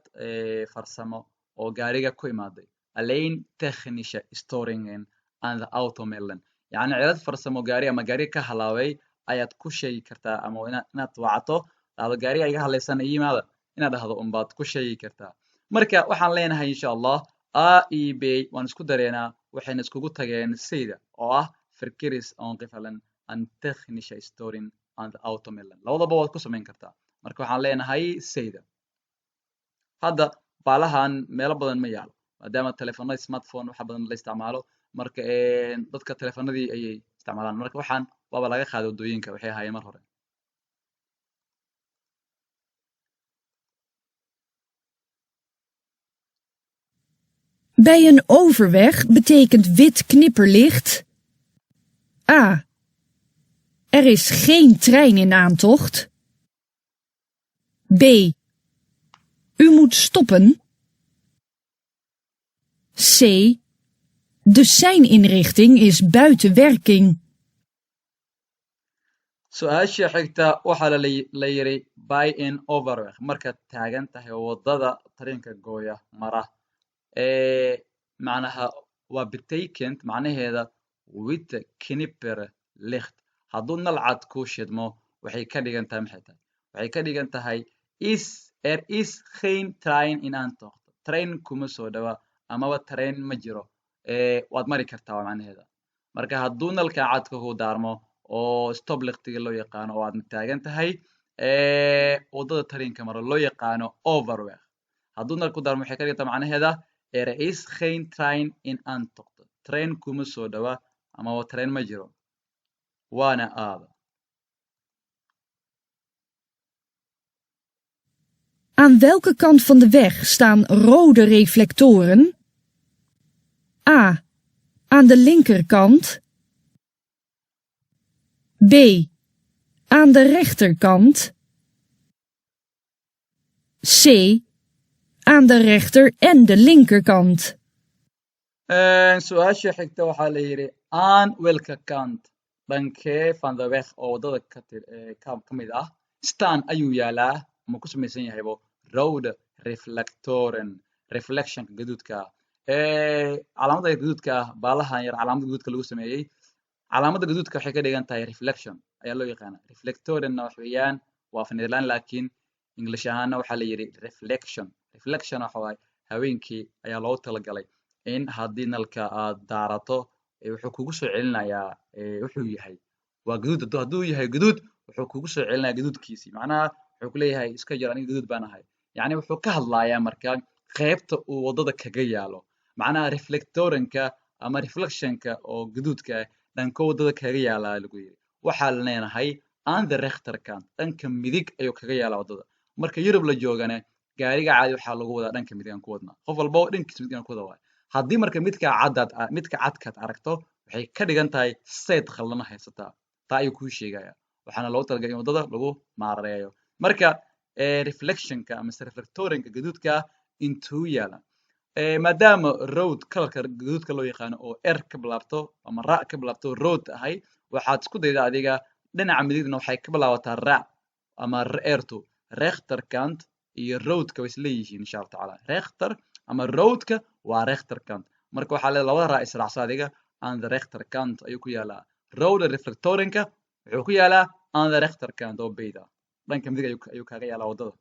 farsamo oo gaariga ku imaaday, alleen technische storingen aan de auto melden, yacni cilad farsamo gaari ama gaariga ka halaabay ayaad ku sheegi kartaa, ama inaad wacato dhahdo gaariga iga hadlaysan ii yimaada inaad dhahdo unbaad ku sheegi kartaa. Marka waxaan leenahay insha Allah A e B waan isku dareenaa, waxayna iskugu tageen sayda oo ah verkeersongevallen en technische storing aan de auto melden, labadaba waad ku samayn kartaa. Marka waxaan leenahay sayda. Hadda baalahan meelo badan ma yaalo maadaama telefoonada smartphone waxa badan la isticmaalo. Marka dadka telefoonadii ayay isticmaalaan. Marka waxaan waaba laga qaaday waddooyinka, waxay ahaayeen mar hore. Bij een overweg betekent wit knipperlicht A. Er is geen trein in aantocht. B. U moet stoppen. C. De seininrichting is buiten werking. Su-aasha xigta waxaa la yiri bij een overweg, markaad taagan tahay wadada tareenka gooya mara, ee macnaha waa betekent macnaheeda witte knipperlicht hadduu nal cad ku shidmo waxay ka dhigan tahay, maxay tahay? Waxay ka dhigan tahay is er is geen trein in aantocht, train kuma soo dhawa amaba train ma jiro, ee waad mari kartaa waa macnaheeda. Marka hadduu nalka cadka ku daarmo oo stoplichtiga loo yaqaano oo aad taagan tahay waddada tareenka maro loo yaqaano overweg, hadduu nal ku daarmo waxay ka dhigan tahay macnaheeda er is geen trein in aantocht, train kuma soo dhawa amaba train ma jiro, waana aada. Aan welke kant van de weg staan rode reflectoren? A. Aan de linkerkant. B. Aan de rechterkant. C. Aan de rechter en de linkerkant. Su-aasha xigta waxaa la yidhi aan welke kant, dhankee, van de weg oo waddada ka mid ah, staan ayuu yaalaa ama ku samaysan yahaybo rode reflectoren, reflectionka gaduudka ah, calaamadda gaduudka ah, baalahan yar calaamadda gaduudka lagu sameeyey. Calaamadda gaduudka waxay ka dhigan tahay reflection ayaa loo yaqaana. Reflectorenna wax weeyaan waa af Nederland, laakiin English ahaana waxaa la yidhi reflection. Reflection waxa waaye haweenkii ayaa loogu talagalay in haddii nalka aad daarato, wuxuu kugu soo celinayaa wuxuu yahay waa gaduud. Hadduu yahay gaduud, wuxuu kugu soo celinayaa gaduudkiisii, macnaha wuxuu ku leeyahay iska jir, aniga gaduud baan ahay. Yacni wuxuu ka hadlayaa marka qaybta uu waddada kaga yaalo, macnaha reflectorenka ama reflectionka oo gaduudka ah dhanka waddada kaga yaalaa lagu yidhi. Waxaa la leenahay aan de rechterkant, dhanka midig ayuu kaga yaalaa waddada. Marka Yurub la joogane gaariga caadi waxaa lagu wadaa dhanka midig aan ku wadnaa, qof walba oo dhankiisa midig aan ku wada waay. Haddii marka midka caddaad midka cadkaad aragto, waxay ka dhigan tahay seyd khaldana haysataa, taa ayuu kuu sheegaya. Waxaana loogu talagalay in waddada lagu maareeyo. Marka reflectionka amase reflectorenka gaduudka ah intuu yaala, maadaama road colorka gaduudka loo yaqaano oo r ka bilaabto ama ra ka bilaabto road ahay, waxaad isku daydaa adiga dhinaca midigna waxay ka bilaabataa ra ama ertu. Rechterkant iyo roadka way isleeyihiin insha Allah tacaala. Rechter ama roadka waa rechterkant. Marka waxaa leedahay labada raa israacsa adiga, aan de rechterkant ayuu ku yaalaa. Rode reflectorenka wuxuu ku yaalaa aan de rechterkant oo beyda, dhanka midig ayuu kaaga yaalaa waddada.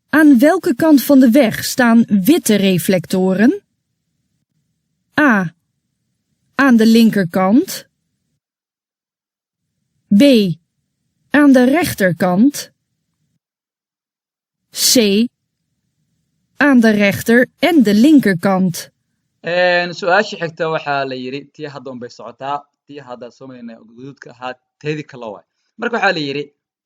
Aan welke kant van de weg staan witte reflectoren? A. Aan de linkerkant. B. Aan de rechterkant. C. Aan de rechter en de linkerkant. Su-aasha xigta waxaa la yidhi tii hadda unbay socotaa, tii hadda soo marayna gaduudka ahaa teedi kala waay. Marka waxaa la yidhi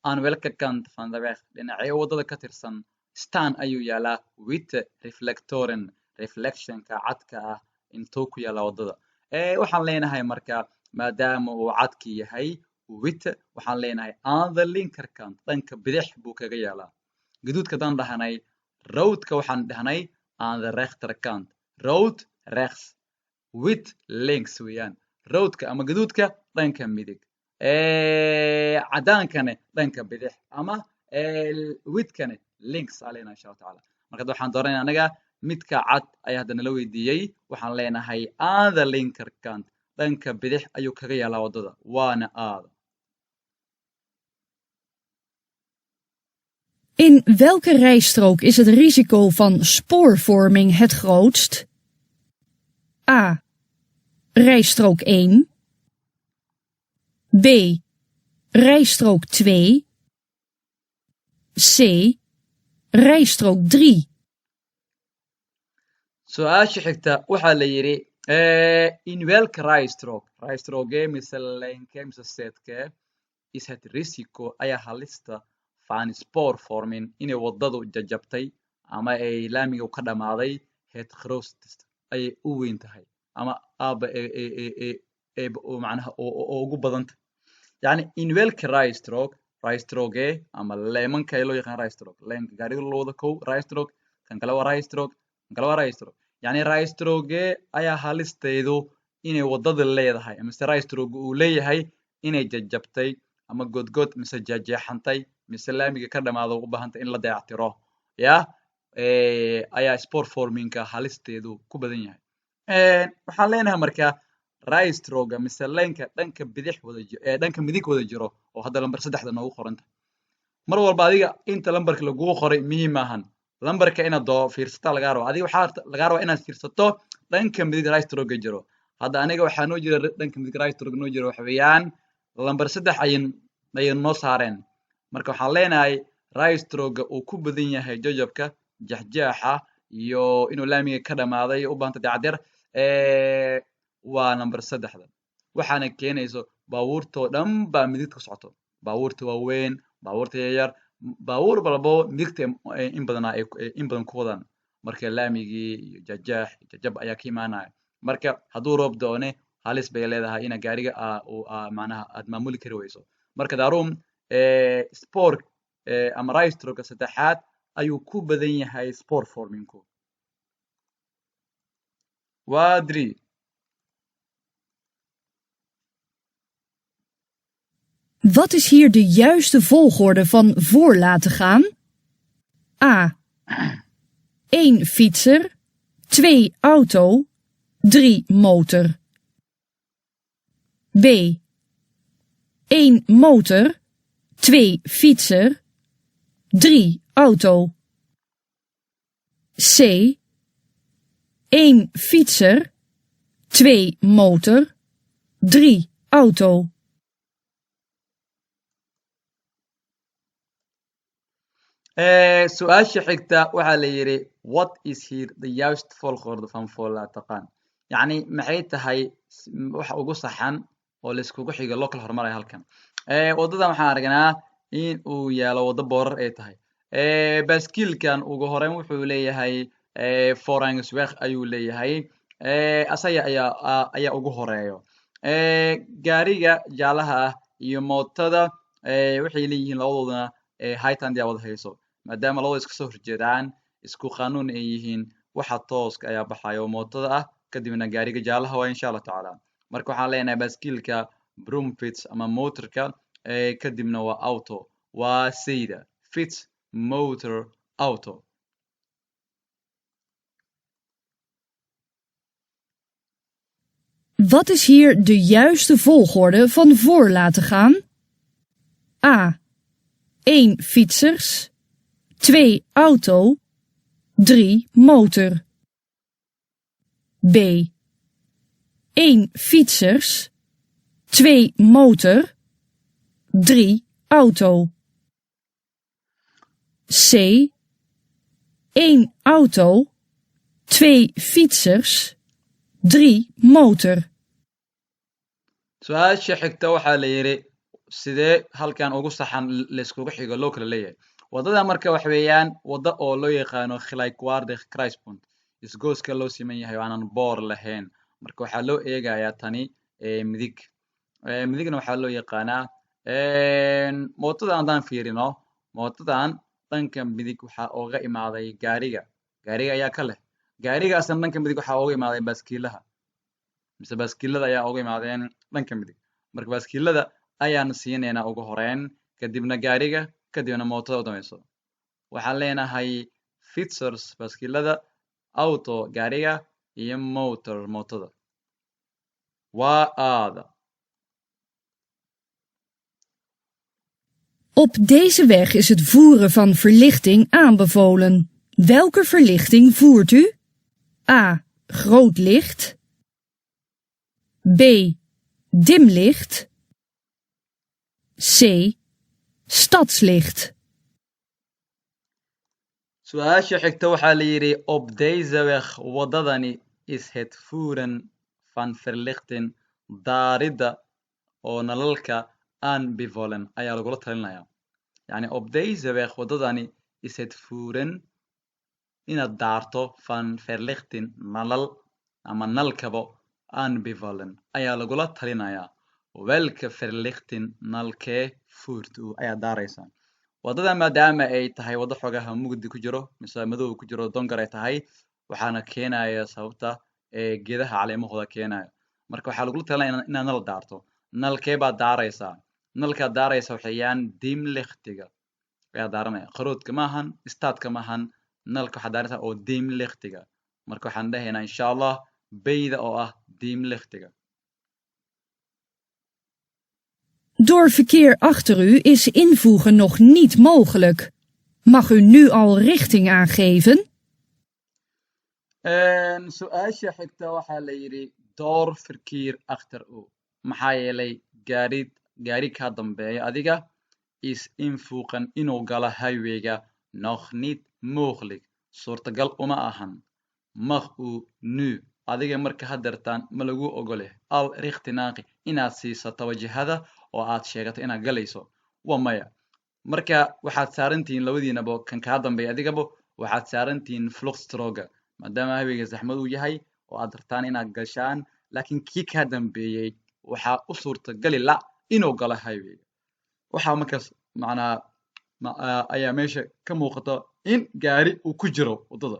aan welke kant van de weg, dhinacyo waddada ka tirsan, staan ayuu yaalaa witte reflectoren, reflectionka cadka ah intuu ku yaalaa waddada? Waxaan leenahay marka maadaama uu cadki yahay witte, waxaan leenahay aan de linkerkant, dhanka bidix buu kaga yaalaa. Gaduudka haddaan dhahnay roadka, waxaan dhahnay aan de rechterkant, road rechts, wit links weeyaan roadka ama gaduudka dhanka midig, caddaankane dhanka bidix ama witkane links aa leenahay insha Allah tacaala. Marka hadda waxaan dooranaya anaga midka cad ayaa hadda nala weydiiyey. Waxaan leenahay aan de linkerkant, dhanka bidix ayuu kaga yaalaa waddada, waana aada. In welke rijstrook is het risico van spoorvorming het grootst? A. Rijstrook 1. B. Rijstrook 2. C. Rijstrook 3. Su-aasha xigta waxaa la yidhi in welke rijstrook, rijstrookee mise leenkee mise seedkee, is het risico ayaa halista van spoorvorming, inay waddadu jajabtay ama ay laamiga ka dhamaaday, het grootst ayay u weyn tahay ama aaba macnaha oo ugu badan tahay, yani in welke rijstrook Rijstrook ama leemanka ee loo yaqaan rijstrook, leenka gaariga loo wado kow rijstrook, kan kale waa rijstrook, kan kale waa rijstrook. Yacni rijstrook ayaa halisteedu inay wadada leedahay mise rijstrook uu leeyahay inay jajabtay ama godgod mise jeexjeexantay mise laamiga ka dhamaado, u baahantay in la dayactiro ya ayaa spoorvormingka halisteedu ku badan yahay. Waxaan leenahay marka rijstrooka mise leenka dhanka bidix wada ee dhanka midig wada jiro oo hadda lambar 3da noogu qoranta. Mar walba adiga inta lambarka lagugu qoray muhiim maahan, lambarka inaad doo fiirsataa lagaa raba. Adiga waxaa lagaa rabaa inaad fiirsato dhanka midig rijstrooka jiro. Hadda aniga waxaa noo jira dhanka midig rijstrook noo jiro, waxa weeyaan lambar 3 ayay noo saareen. Marka waxaan leenahay rijstrooka uu ku badan yahay jajabka, jeexjeexa iyo inuu laamiga ka dhamaaday u baahanta dayactir waa lambar 3da. Waxaana keenayso baabuurtoo dhan baa midigta ku socoto, baabuurta waaweyn, baabuurta yaryar, baabuur walbo midigta in badanaa ay in badan ku wadaan. Marka laamigii iyo jeexjeex jajab ayaa ka imaanaya. Marka hadduu roob doone halis bay leedahay ina gaariga macnaha aad maamuli kari weyso. Marka daarum spoor ama rijstrooka 3aad ayuu ku badan yahay spoorvormingku. Waa 3. Wat is hier de juiste volgorde van voor laten gaan? A. 1 fietser, 2 auto, 3 motor. B. 1 motor, 2 fietser, 3 auto. C. 1 fietser, 2 motor, 3 auto. Su-aasha xigta waxaa la yidhi: wat is hier de juiste volgorde van voor laten gaan? Yacni maxay tahay waxa ugu saxan oo laiskugu xigo loo kala hormarayo halkan? Waddadan waxaan aragnaa in uu yaalo waddo boorar ay tahay. Baaskiilkan ugu horeyn wuxuu leeyahay voorrangsweg ayuu leeyahay, asaga ayaa ugu horeeyo. Gaariga jaalaha ah iyo mootada waxay leeyihiin labadoodana hightand yaa wada hayso, maadaama labada iska soo horjeedaan, isku qaanuun ay yihiin. Waxa tooska ayaa baxayo mootada ah, kadibna gaariga jaalaha waa, insha Allah tacaala. Marka waxaan leenahay baaskiilka, bromfiets ama motorka, kadibna waa auto, waa sayda fiets, motor, auto. Wat is hier de juiste volgorde van voor laten gaan? A. 1 fietsers, 2 auto, 3 motor. B. 1 fietsers, 2 motor, 3 auto. C. 1 auto, 2 fietsers, 3 motor. Su-aasha xigta waxaa la yidhi: sidee halkan ugu saxan laiskugu xigo loo kala leeyahay waddada? Marka waxa weeyaan waddo oo loo yaqaano gelijkwaardig kruispunt, isgooska loo siman yahay oo aanan boor lahayn. Marka waxaa loo eegayaa tani midig. Midigna waxaa loo yaqaanaa mootadan. Haddaan fiirino mootadan, dhanka midig waxaa ooga imaaday gaariga, gaariga ayaa ka leh. Gaarigaasna dhanka midig waxaa ooga imaaday baaskiilaha mise baaskiilada ayaa ooga imaadeen dhanka midig. Marka baaskiilada ayaan siinaynaa ugu horeyn, kadibna gaariga, kadibna mootada u dambayso. Waxaan leenahay fietsers baaskiilada, auto gaariga iyo motor mootada, waa aada. Op deze weg is het voeren van verlichting aanbevolen. Welke verlichting voert u? A. Groot licht. B. Dim licht. C. Stadslicht. Su-aasha xigta waxaa la yidhi: op deze weg, waddadani, is het voeren van verlichting, daaridda oo nalalka, aanbevolen ayaa lagula talinaya. Yani op deze weg, waddadani, is het voeren, inaad daarto, van verlichting, nalal ama nalkabo, aanbevolen ayaa lagula talinayaa. Welke verlichting, nalkee, voert u, ayaa daaraysaa waddada, maadaama ay tahay waddo xogaha mugdi ku jiro mise madow ku jiro, donker ay tahay, waxaana keenaya sababta ee geedaha caleemahooda keenaya. Marka waxaa lagula talinaya inaad nal daarto. Nalkee baad daaraysaa? Nalkaad daaraysa waxayaan dimlichtiga ayaa daaranaya, qaroodka maahan, staadka maahan. Nalka waxaad daaraysaa oo dimlichtiga. Marka waxaan dhahaynaa, insha Allah, B-da oo ah dimlichtiga. Door verkeer achter u is invoegen nog niet mogelijk. Mag u nu al richting aangeven? Su-aasha xigta waxaa la yidhi: door verkeer achter u, maxaa yeelay gaari kaa dambeeya adiga, is invoegen, inuu galo highwayga, nog niet mogelijk, suurtagal uma ahan. Mag u nu, adiga marka hadeertaan ma lagu ogole, al richting aange, inaad siisato wajahada oo aad sheegato inaad galayso? Waa maya. Marka waxaad saarantihiin labadiinaba, kan kaa dambeeya adigaba, waxaad saarantihiin vluchtstrookga, maadaama highwayga zaxmad uu yahay oo aad rabtaan inaad gashaan, laakiin kii kaa dambeeyey waxaa u suurtagali la inuu galo highwayga. Waxaa markaas macnaa ayaa meesha ka muuqata in gaari uu ku jiro waddada.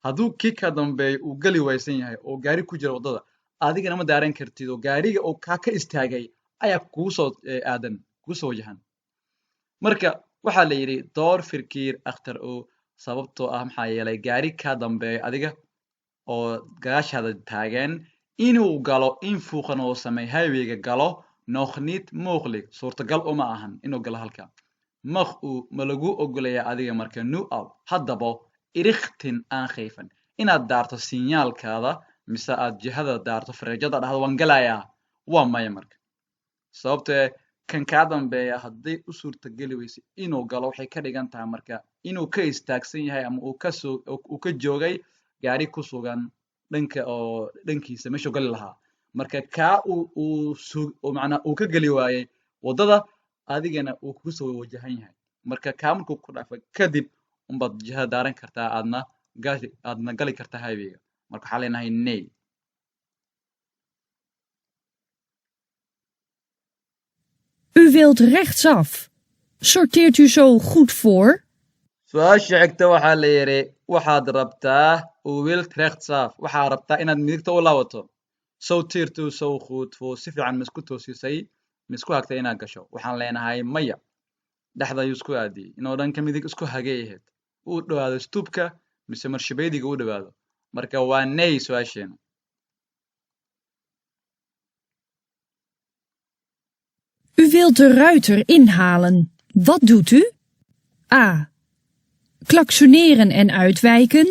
Hadduu kii kaa dambeeya uu geli waysan yahay oo gaari ku jiro waddada, adigana ma daaran kartid, oo gaariga uu kaa ka istaagay ayaa kugu soo aadan, kugu soo wajahan. Marka waxaa la yidhi: door verkeer achter u, sababtoo ah maxaa yeelay gaari kaa dambeeya adiga oo gadaashaada taagan inuu galo, invoegen oo sameey highwayga galo, nog niet mogelijk, suurtagal uma ahan inuu galo halka. Mag u, ma lagu ogolayaa adiga marka, nu al, haddaba, richting aangeven, inaad daarto sinyaalkaada mise aad jihada daarto, fareejada dhahdo waan galayaa? Waa maya. Marka sababtee kan kaa dambeeya hadday u suurtageli weyso inuu galo, waxay ka dhigan tahay marka inuu ka istaagsan yahay ama uu kasoo uu ka joogay gaari ku sugan dhanka oo dhankiisa meeshuu gali lahaa. Marka kaa uu su macnaa uu ka geli waayey waddada, adigana uu kugu soo wajahan yahay. Marka kaa markuu ku dhaafo kadib unbaad jihada daaran kartaa, aadna gali kartaa highwayga. Marka waxaa leenahay nee. U wilt rechtsaf. Sorteert u zo goed voor? Su-aasha xigta waxaa la yidhi: waxaad rabtaa, u wilt rechtsaf, waxaad rabtaa inaad midigta u laabato. Sorteert u zo goed voor, si fiican ma isku toosisay, ma isku hagtay inaad gasho? Waxaan leenahay maya. Dhexda ayuu isku aadiyey. Inuu dhanka midig isku hagay ahayd, uu dhawaado stoepka mise marshabeediga u dhawaado. Marka waa nee su-aasheena. U wilt de ruiter inhalen. Wat doet u? A. Klaksoneren en uitwijken.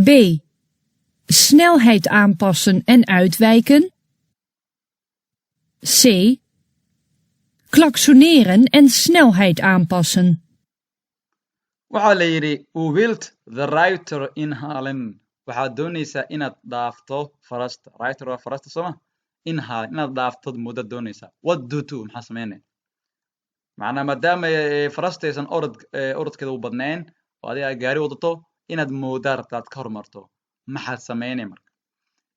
B. Snelheid aanpassen en uitwijken. C. Klaksoneren en snelheid aanpassen. Waxaa la yidhi: u wilt de ruiter inhalen, waxaad doonaysaa inaad dhaafto farasta. Ruiter waa farasta, sooma? Inhalen, inaad dhaaftod muddo doonaysaa. Wat doet u, maxaa sameynaya? Macnaa maadaama farasta aysan orodkeeda u badnayn oo adiga aad gaari wadato, inaad moodaa rabta aad ka hormarto, maxaad sameynay marka?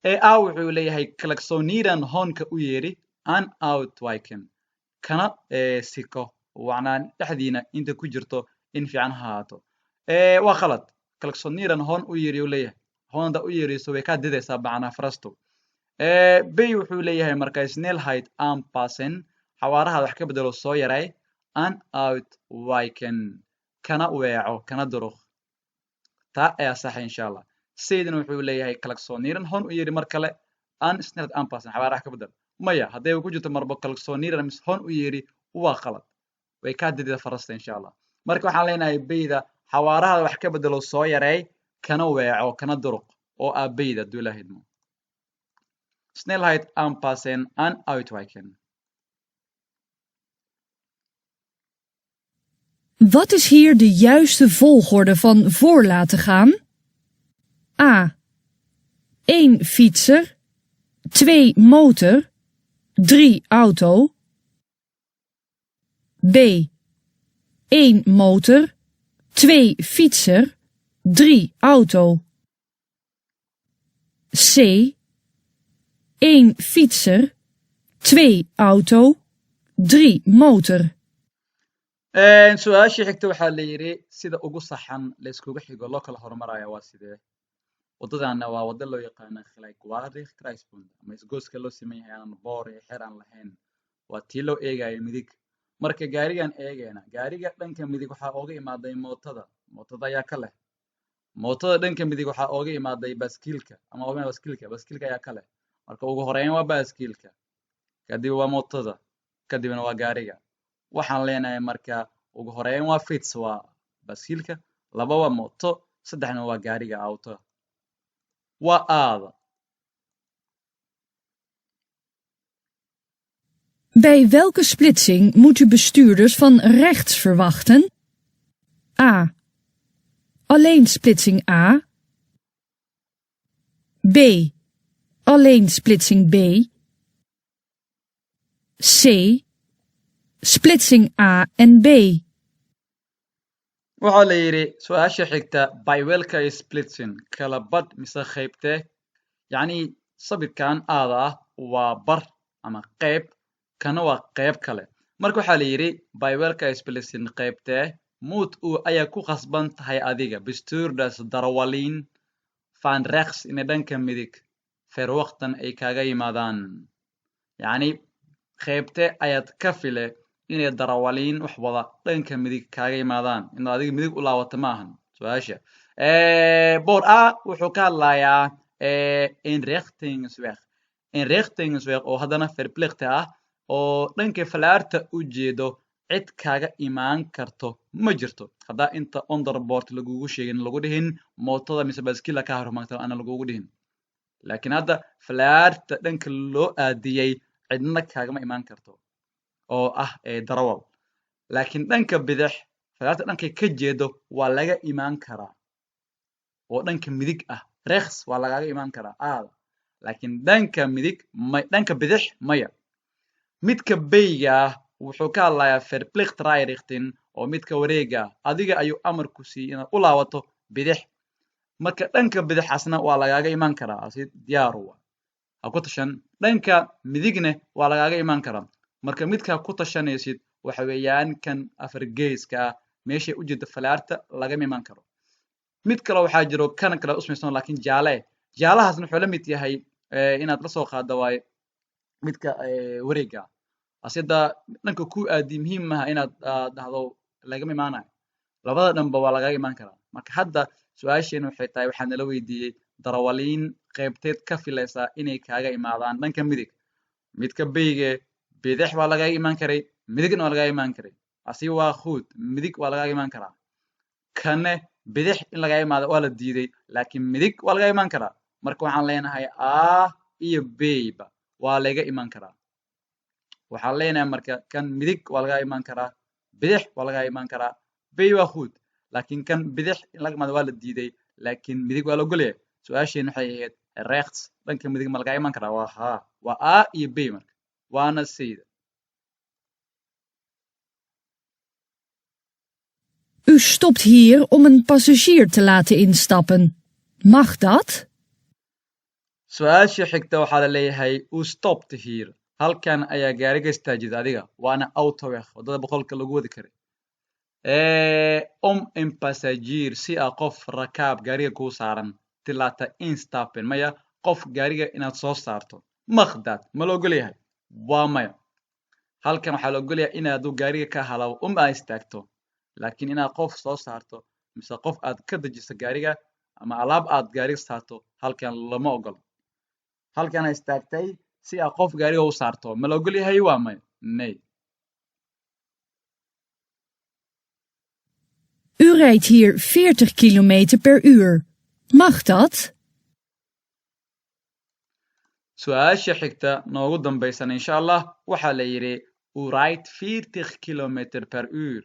Ee A wuxuu leeyahay: klaksoneren, hoonka u yeeri, en uitwijken, kana siko, macnaa dhexdiina inta ku jirto in fiican ha ahaato. Waa khalad. Klaksoneren, hoon u yeeri uu leeyahay. Hoon haddaa u yeeriso way kaa didaysaa macnaa farasto. B wuxuu leeyahay marka: snelheid aanpassen, xawaaraha wax ka bedelo, soo yaray, en uitwijken, kana weeco, kana duruk. Taa ayaa saxa, insha Allah. C-dana wuxuu leeyahay: klaksoneren, hoon u yeeri mar kale, en snelheid aanpassen, xawaaraha ka bedel. Maya, hadday ku jirto marbo klaksoneren mise hoon u yeeri, waa khalad, way kaa didida farasta, insha Allah. Marka waxaan leenahay B-da, xawaaraha wax ka bedelo, soo yareey, kana weeco, kana duruq, oo ah B-da, hadduu Ilaahay idmo: snelheid aanpassen en uitwijken. Wat is hier de juiste volgorde van voor laten gaan? A. 1 fietser, 2 motor, 3 auto. B. 1 motor, 2 fietser, 3 auto. C. 1 fietser, 2. Auto. 3. Motor. Su-aashii xigta waxaa la yidhi, sida ugu saxan la iskugu xigo loo kala horumaraya waa sidee? Waddadana waa waddo loo yaqaana gelijkwaardig kruispunt, ama isgoyska loo siman yahay, aan boor iyo xeer aan lahayn. Waa tii loo eegayo midig. Marka gaarigan eegayna, gaariga dhanka midig waxaa ooga imaaday mootada, mootada ayaa ka leh. Mootada dhanka midig waxaa ooga imaaday baaskiilka, ama ooga baaskiilka, baaskiilka ayaa ka leh. Marka ugu horeyn waa baaskiilka, kadib waa mootada, kadibna waa gaariga. Waxaan leenahay marka ugu horeyn waa fiets, waa baaskiilka, laba waa mooto, saddexna waa gaariga, auto waa aada. Bij welke splitsing moet u bestuurders van rechts verwachten? A. Alleen splitsing A. B. Alleen splitsing B. C. Splitsing A en B. Waxaa la yidhi su-aasha xigta, bij welke splitsing, kala badh mise qaybtee, yacni sabirkan aada ah waa bar ama qayb, kana waa qayb kale. Marka waxaa la yidhi, bij welke splitsing, qaybtee, moet u ayaa ku khasban tahay adiga, bestuurders, darawaliin, van rechts, inay dhanka midig, verwachten, ay kaaga yimaadaan? Yacni qaybtee ayaad ka file inay darawaliin wax wada dhanka midig kaaga yimaadaan? Inaad adiga midig u laabato ma ahan su-aasha. Boor A wuxuu ka hadlayaa eenrichtingsweg, eenrichtingsweg oo haddana verplicht ah, oo dhanka falaarta u jeedo cid kaaga imaan karto ma jirto, haddaa inta onderbord lagugu sheegin, lagu dhihin mootada mise baaskiila ka hormaagta aana lagugu dhihin. Laakiin hadda falaarta dhanka loo aadiyey cidna kaagama imaan karto oo ah darawal. Laakiin dhanka bidix, falaarta dhankay ka jeedo waa laga imaan karaa, oo dhanka midig ah, rechts, waa lagaga imaan karaa aada, laakiin dhanka midig may, dhanka bidix maya. Midka bayga ah wuxuu ka hadlayaa verplicht rijrichting, oo midka wareega ah adiga ayuu amar ku siiyey inaad u laabato bidix. Marka dhanka bidixasna waa lagaaga imaan karaa, asi diyaar wa ha ku tashan. Dhanka midigne waa lagaaga imaan karaa. Marka midkaa ku tashanaysid waxa weeyaan kan afar geeska ah, meeshay u jeedo falaarta lagama imaan karo. Mid kale waxaa jiro kan kale usmaysan, laakiin jaale, jaalahaasna wuxuu la mid yahay inaad la soo qaado waaye midka wareega asida dhanka ku aadi. Muhiim maaha inaad dhahdo lagama imaanayo, labada dhanba waa lagaga imaan karaa. Marka hadda su-aasheena waxay tahay, waxaa nala weydiiyey darawaliin qaybteed ka filaysaa inay kaaga imaadaan dhanka midig? Midka beyge bidix waa lagaga imaan karay, midigna waa lagaga imaan karay, asi waa khuud, midig waa lagaga imaan karaa. Kane bidix in lagaga imaado waa la diiday, laakiin midig waa lagaga imaan karaa. Marka waxaan leenahay A iyo B ba waa laga imaan karaa. Waxaan leenahay marka kan midig waa laga imaan karaa, bidix waa laga imaan karaa, B waa khuud. Laakiin kan bidix in laga imaado waa la diiday, laakiin midig waa la ogolyahay. Su-aasheen waxay ahayd rechts, dhanka midig ma laga imaan karaa? Waa haa, waa A iyo B. Marka waana sayda. U stopt hier om een passagier te laten instappen. Mag dat? Su-aasha xigta waxaa la leeyahay, u stopped hier, halkan ayaa gaariga istaajida adiga, waana autoweg, waddada 100-ka lagu wadi karay, om een passagier, si a qof rakaab gaariga kuu saaran, te laten instappen, maya, qof gaariga inaad soo saarto, mag dat, ma la ogol yahay? Waa maya. Halkan waxaa la ogol yahay inaad gaariga ka halaabo um aa istaagto, laakiin inaad qof soo saarto mise qof aad ka dejiso gaariga ama alaab aad gaariga saarto halkan lama ogolo. Halkan istaagtay si aad qof gaariga u saarto, ma la ogol yahay? Waa maya, nee. U rijdt hier 40 km per uur. Mag dat? Su-aasha xigta noogu dambaysan insha Allah waxaa la yidhi, u rijdt 40 kilometer per uur,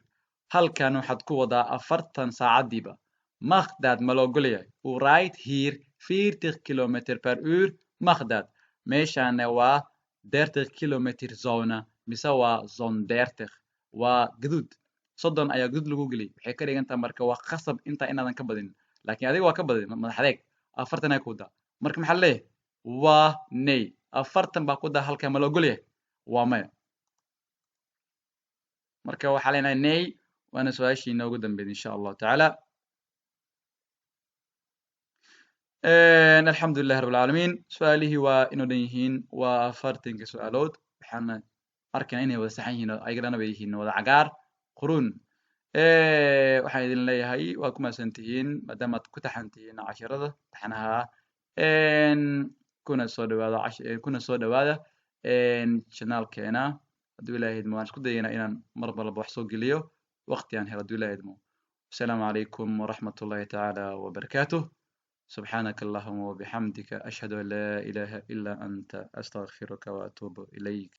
halkan waxaad ku wadaa 40 saacadiiba. Mag dat, ma la ogol yahay? U rijdt hier 40 kilometer per uur, mag dat? Meeshaana waa 30 kilometer zone, mise waa zone 30, waa gaduud, 30 ayaa gaduud lagu geliyay. Waxay ka dhigan tahay marka waa khasab intaa inaadan ka badin, laakiin adiga waa ka badin, madax adeeg, 40 ayaa ku wadaa. Marka maxaa leeyahay? Waa ney, 40 baa ku daa halkan, ma la ogol yahay? Waa maya. Marka waxaa leenahay nee, waana su-aashii inoogu dambeyd, insha Allahu tacaala. Alxamdulilahi rab alcaalamiin. Su-aalihii waa inoo dhan yihiin, waa 40-ka su-aalood. Waxaana arkayna inay wada saxan yihiin oo ayaga bay yihiin wada cagaar quruun. Waxaan idin leeyahay waa ku mahadsan tihiin maadaama aad ku taxan tihiin casharada taxanaha, kuna soo dhawaada channelkeena. Hadduu Ilahay idmo, waan isku dayaynaa inaan mar walba wax soo geliyo waqti aan helo, hadduu Ilahay idmo. Asalaamu calaykum waraxmat ullahi tacaala wabarakaatuh. سبحانك اللهم وبحمدك، أشهد أن لا إله إلا أنت، أستغفرك وأتوب إليك.